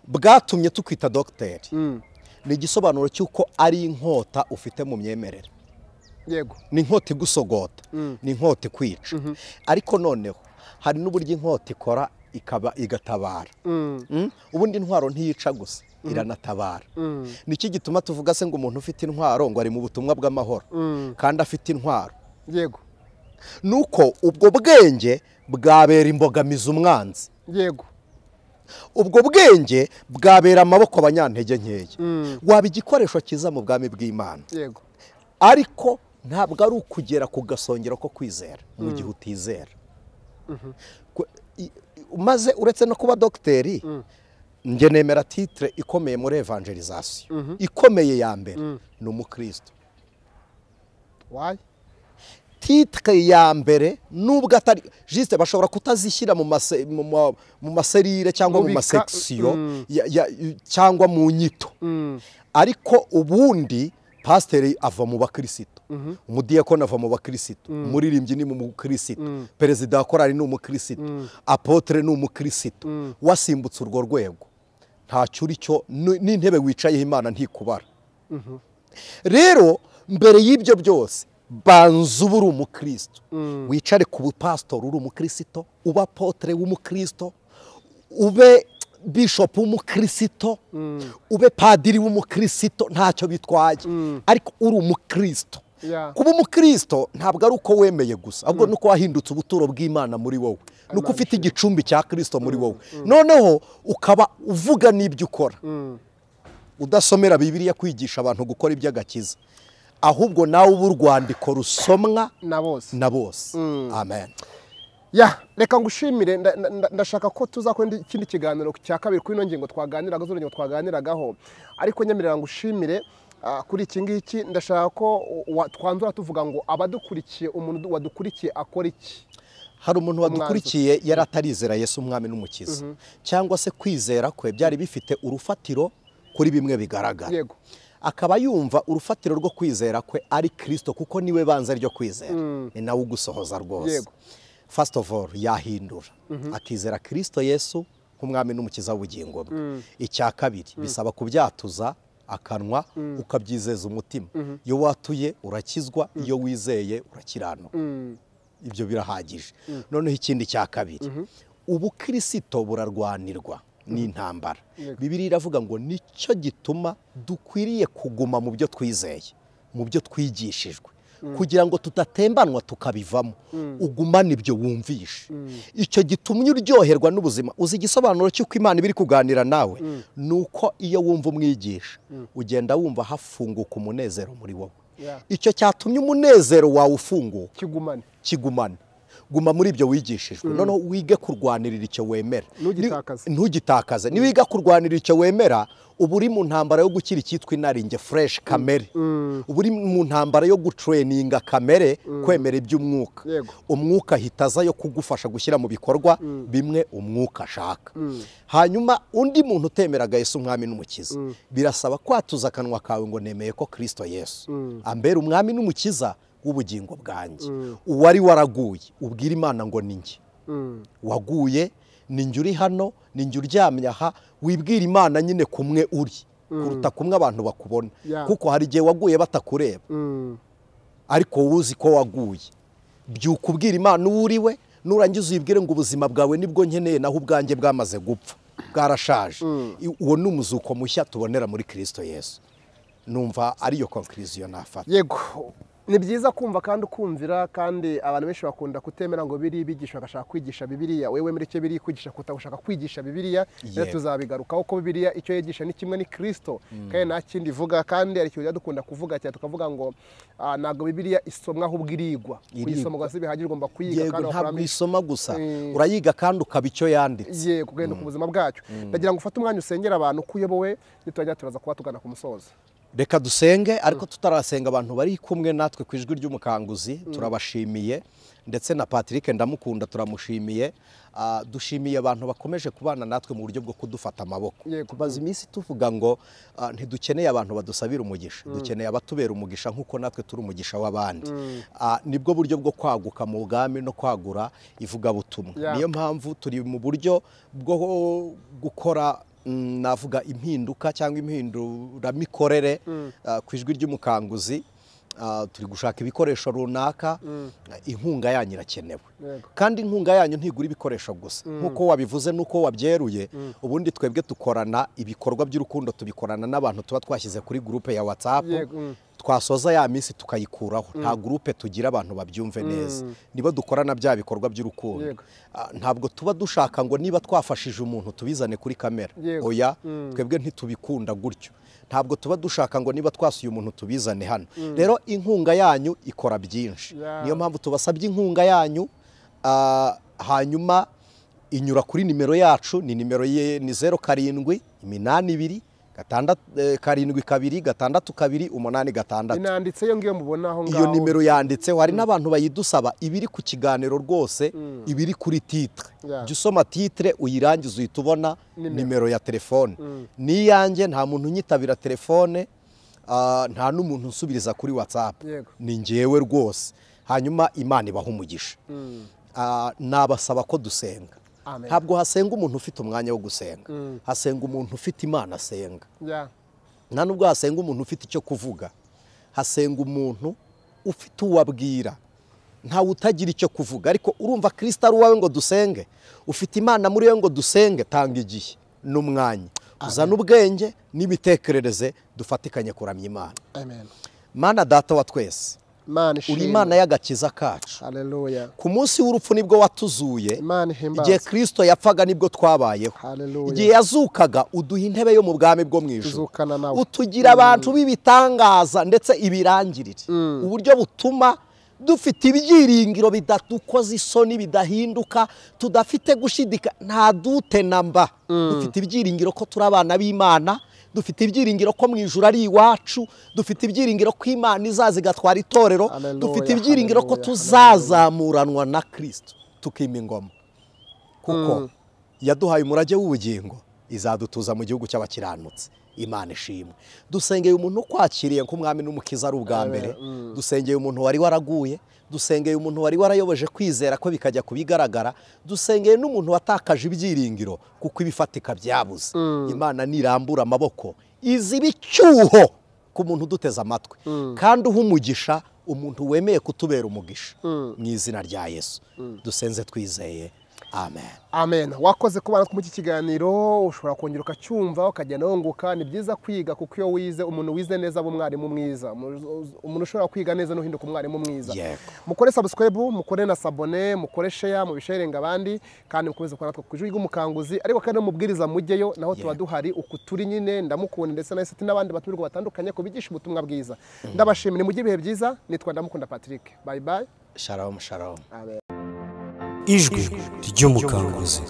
bwatumye tukwita dogiteri, ni igisobanuro cy'uko ari inkota ufite mu myemerere. Yego. Ni inkota igusogota, ni inkota ikwica. Ariko noneho hari n'uburyo inkota ikora ikaba igatabara. Ubundi intwaro ntiyica gusa, iranatabara. Niki gituma tuvuga se ngo umuntu ufite intwaro ngo ari mu butumwa bw'amahoro kandi afite intwaro? Yego. Nuko ubwo bwenge bwabera imbogamizi umwanzi. Yego. Ubwo bwenge bwabera amaboko abanyantege nkeya. Waba igikoresho cyiza mu bwami bw'Imana. Yego. Ariko ntabwo ari ukugera ku gasongero ko kwizera mu gihe utizera. Maze uretse no kuba dogiteri, njye nemera titre ikomeye muri evangelization, ikomeye ya mbere ni umukristo. Why? Titre ya mbere nubwo atari juste, bashobora kutazishyira mu maserire cyangwa mu masection cyangwa mu nyito, ariko ubundi Pasiteri ava mu bakirisito, umudiyakoni ava mu bakirisito, umuririmbyi ni umukirisito, perezida wa korali ni umukirisito, apotre ni umukirisito. Wasimbutse urwo rwego ntacyo uri cyo, n'intebe wicayeho Imana ntikubara. Rero mbere y'ibyo byose banza uba uri umukristo, wicare ku bupasitori uri umukristo, ube apotre w'umukristo, ube bishop w'umukristo, ube padiri w'umukristo, ntacyo bitwaye, ariko uri umukristo. Kuba umukristo ntabwo ari uko wemeye gusa, ahubwo nuko wahindutse ubuturo bw'Imana muri wowe, nuko ufite igicumbi cya Kristo muri wowe, noneho ukaba uvuga n'ibyo ukora, udasomera Bibiliya kwigisha abantu gukora iby'agakiza, ahubwo nawe uba urwandiko rusomwa na bose. Amen. Ya, reka ngushimire, ndashaka ko tuzakora ikindi kiganiro cya kabiri kuri ino ngingo twaganiraga, zino ngingo twaganiragaho, ariko nyemerera ngushimire kuri iki ngiki. Ndashaka ko twanzura tuvuga ngo abadukurikiye, umuntu wadukurikiye akora iki? Hari umuntu wadukurikiye yari atarizera Yesu umwami n'umukiza, cyangwa se kwizera kwe byari bifite urufatiro kuri bimwe bigaragara, akaba yumva urufatiro rwo kwizera kwe ari Kristo, kuko niwe banza ryo kwizera, ni nawe ugusohoza rwose. First of all, yahindura akizera Kristo Yesu nk'umwami n'umukiza w'ubugingo bwe. Icya kabiri, bisaba kubyatuza akanwa, ukabyizeza umutima. Iyo watuye urakizwa, iyo wizeye urakiranuka. Ibyo birahagije. Noneho ikindi cya kabiri, ubukirisito burarwanirwa n'intambara. Bibiliya iravuga ngo nicyo gituma dukwiriye kuguma mu byo twizeye, mu byo twigishijwe, kugira ngo tudatembanwa tukabivamo. Ugumane ibyo wumvishe, icyo gitumye uryoherwa n'ubuzima. Uzi igisobanuro cy'uko Imana ibiri kuganira nawe, nuko iyo wumva umwigisha ugenda wumva hafunguka umunezero muri wowe. Icyo cyatumye umunezero wawe ufunguka, kigumane. Guma muri ibyo wigishijwe, noneho wige kurwanirira icyo wemera, ntugitakaze. Niwiga kurwanirira icyo wemera, uba uri mu ntambara yo gukira icyitwa inaringe fresh kamere, uba uri mu ntambara yo gutraininga kamere kwemera iby'umwuka. Umwuka ahita aza yo kugufasha gushyira mu bikorwa bimwe umwuka ashaka. Hanyuma undi muntu utemeraga Yesu umwami n'umukiza, birasaba kwatuza akanwa kawe ngo nemeye ko Kristo Yesu ambera umwami n'umukiza w'ubugingo bwanjye. Uwari waraguye ubwira Imana ngo ni njye waguye, ni njye uri hano, ni njye uryamye aha. Wibwira Imana nyine kumwe uri, kuruta kumwe abantu bakubona, kuko hari igihe waguye batakureba, ariko wowe uzi ko waguye. Byuka ubwira Imana uwo uri we, nurangiza uyibwire ngo ubuzima bwawe nibwo nkeneye, naho ubwanjye bwamaze gupfa, bwarashaje. Uwo ni umuzuko mushya tubonera muri Kristo Yesu. Numva ariyo conclusion nafata. Yego, ni byiza kumva kandi ukumvira, kandi abantu benshi bakunda kutemera ngo biri bigisha bagashaka kwigisha Bibiliya. Wewe wemera icyo biri kwigisha kutagushaka kwigisha Bibiliya, rero tuzabigarukaho ko Bibiliya icyo yigisha ni kimwe, ni Kristo, kandi nta kindi ivuga. Kandi ari cyo dukunda kuvuga cyane, tukavuga ngo ntabwo Bibiliya isomwa ahubwo irigwa. Kuyisoma gusa bihagije, ugomba kuyiga kandi ntabwo isoma gusa, urayiga kandi ukaba icyo yanditse. Yego, kugenda ku buzima bwacyo. Ndagira ngo ufate umwanya usengera abantu kuyobowe, nitujya turaza kuba tugana ku musozo. Reka dusenge, ariko tutarasenga abantu bari kumwe natwe ku ijwi ry'umukanguzi turabashimiye, ndetse na Patrick ndamukunda turamushimiye. Dushimiye abantu bakomeje kubana natwe mu buryo bwo kudufata amaboko. Tumaze iminsi tuvuga ngo ntidukeneye abantu badusabira umugisha, dukeneye abatubera umugisha nk'uko natwe turi umugisha w'abandi. Nibwo buryo bwo kwaguka mu bwami no kwagura ivugabutumwa. Niyo mpamvu turi mu buryo bwo gukora, navuga impinduka cyangwa impinduramikorere ku ijwi ry'umukanguzi. Turi gushaka ibikoresho runaka, inkunga yanyu irakenewe. Kandi inkunga yanyu ntigura ibikoresho gusa, nkuko wabivuze nuko wabyeruye. Ubundi twebwe dukorana ibikorwa by'urukundo, tubikorana n'abantu tuba twashyize kuri groupe ya WhatsApp, twasoza ya minsi tukayikuraho. Nta groupe tugira abantu babyumve neza, nibo dukorana bya bikorwa by'urukundo. Ntabwo tuba dushaka ngo niba twafashije umuntu tubizane kuri kamera, oya, twebwe ntitubikunda gutyo. Ntabwo tuba dushaka ngo niba twasuye umuntu tubizane hano. Rero inkunga yanyu ikora byinshi, niyo mpamvu tubasabye inkunga yanyu. Hanyuma inyura kuri nimero yacu, ni nimero ye ni 07 82 6 7 2 6 2 8 6. Inanditse iyo ngiyo mubona aho ngaho. Iyo nimero yanditse, hari n'abantu bayidusaba, ibiri ku kiganiro rwose, ibiri kuri titre. Jya usoma titre uyirangize uhita ubona nimero ya telefone. Niyanjye nta muntu unyitabira telefone, Nta n'umuntu unsubiriza kuri WhatsApp, ni njyewe rwose. Hanyuma Imana ibaha umugisha. Nabasaba ko dusenga. Ntabwo hasenga umuntu ufite umwanya wo gusenga, hasenga umuntu ufite Imana asenga. Nta nubwo hasenga umuntu ufite icyo kuvuga, hasenga umuntu ufite uwabwira. Ntawe utagira icyo kuvuga, ariko urumva Kristo ari uwawe ngo dusenge, ufite Imana muri we ngo dusenge. Tanga igihe n'umwanya, uzana ubwenge n'imitekerereze, dufatikanye kuramya Imana. Amen. Mana Data wa twese, uri Imana y'agakiza kacu. Haleluya. Ku munsi w'urupfu nibwo watuzuye, igihe Kristo yapfaga nibwo twabayeho, igihe yazukaga uduha intebe yo mu bwami bwo mu ijuru, utugira abantu b'ibitangaza ndetse ibirangirire, uburyo butuma dufite ibyiringiro bidadukoza isoni, bidahinduka, tudafite gushidika, nta dute namba. Dufite ibyiringiro ko turi abana b'Imana, dufite ibyiringiro ko mu ijuru ari iwacu, dufite ibyiringiro ko Imana izaza igatwara itorero, dufite ibyiringiro ko tuzazamuranwa na Kristo tukima ingoma, kuko yaduhaye umurage w'ubugingo, izadutuza mu gihugu cy'abakiranutsi. Imana ishimwe. Dusengeye umuntu ukwakiriye nk'umwami n'umukiza ari ubwa mbere, dusengeye umuntu wari waraguye, dusengeye umuntu wari warayoboje kwizera ko bikajya kubigaragara, dusengeye n'umuntu watakaje ibyiringiro kuko ibifatika byabuze. Imana nirambura amaboko iziba icyuho ku muntu uduteze amatwi, kandi uha umugisha umuntu wemeye kutubera umugisha. Mu izina rya Yesu dusenze twizeye. Amen. Amen. Wakoze kubana muri iki kiganiro, ushobora kongera ukacyumva ukagenda wunguka. Ni byiza kwiga kuko iyo wize, umuntu wize neza aba umwarimu mwiza. Umuntu ushobora kwiga neza no hinduka umwarimu mwiza. Mukore subscribe, mukore na sabone, mukore share, mubisharinga abandi, kandi mukomeze kubana natwe ku Ijwi ry'Umukanguzi. Ariko kandi mubwiriza mujyeyo, naho tuba duhari uku turi nyine, ndamukunda ndetse na Esiti n'abandi batumirwa batandukanye kubigisha ubutumwa bwiza. Ndabashimira, mujye ibihe byiza. Nitwa Ndamukunda Patrick. Bye bye. Shalom, shalom. Amen. Ijwi ry'Umukanguzi.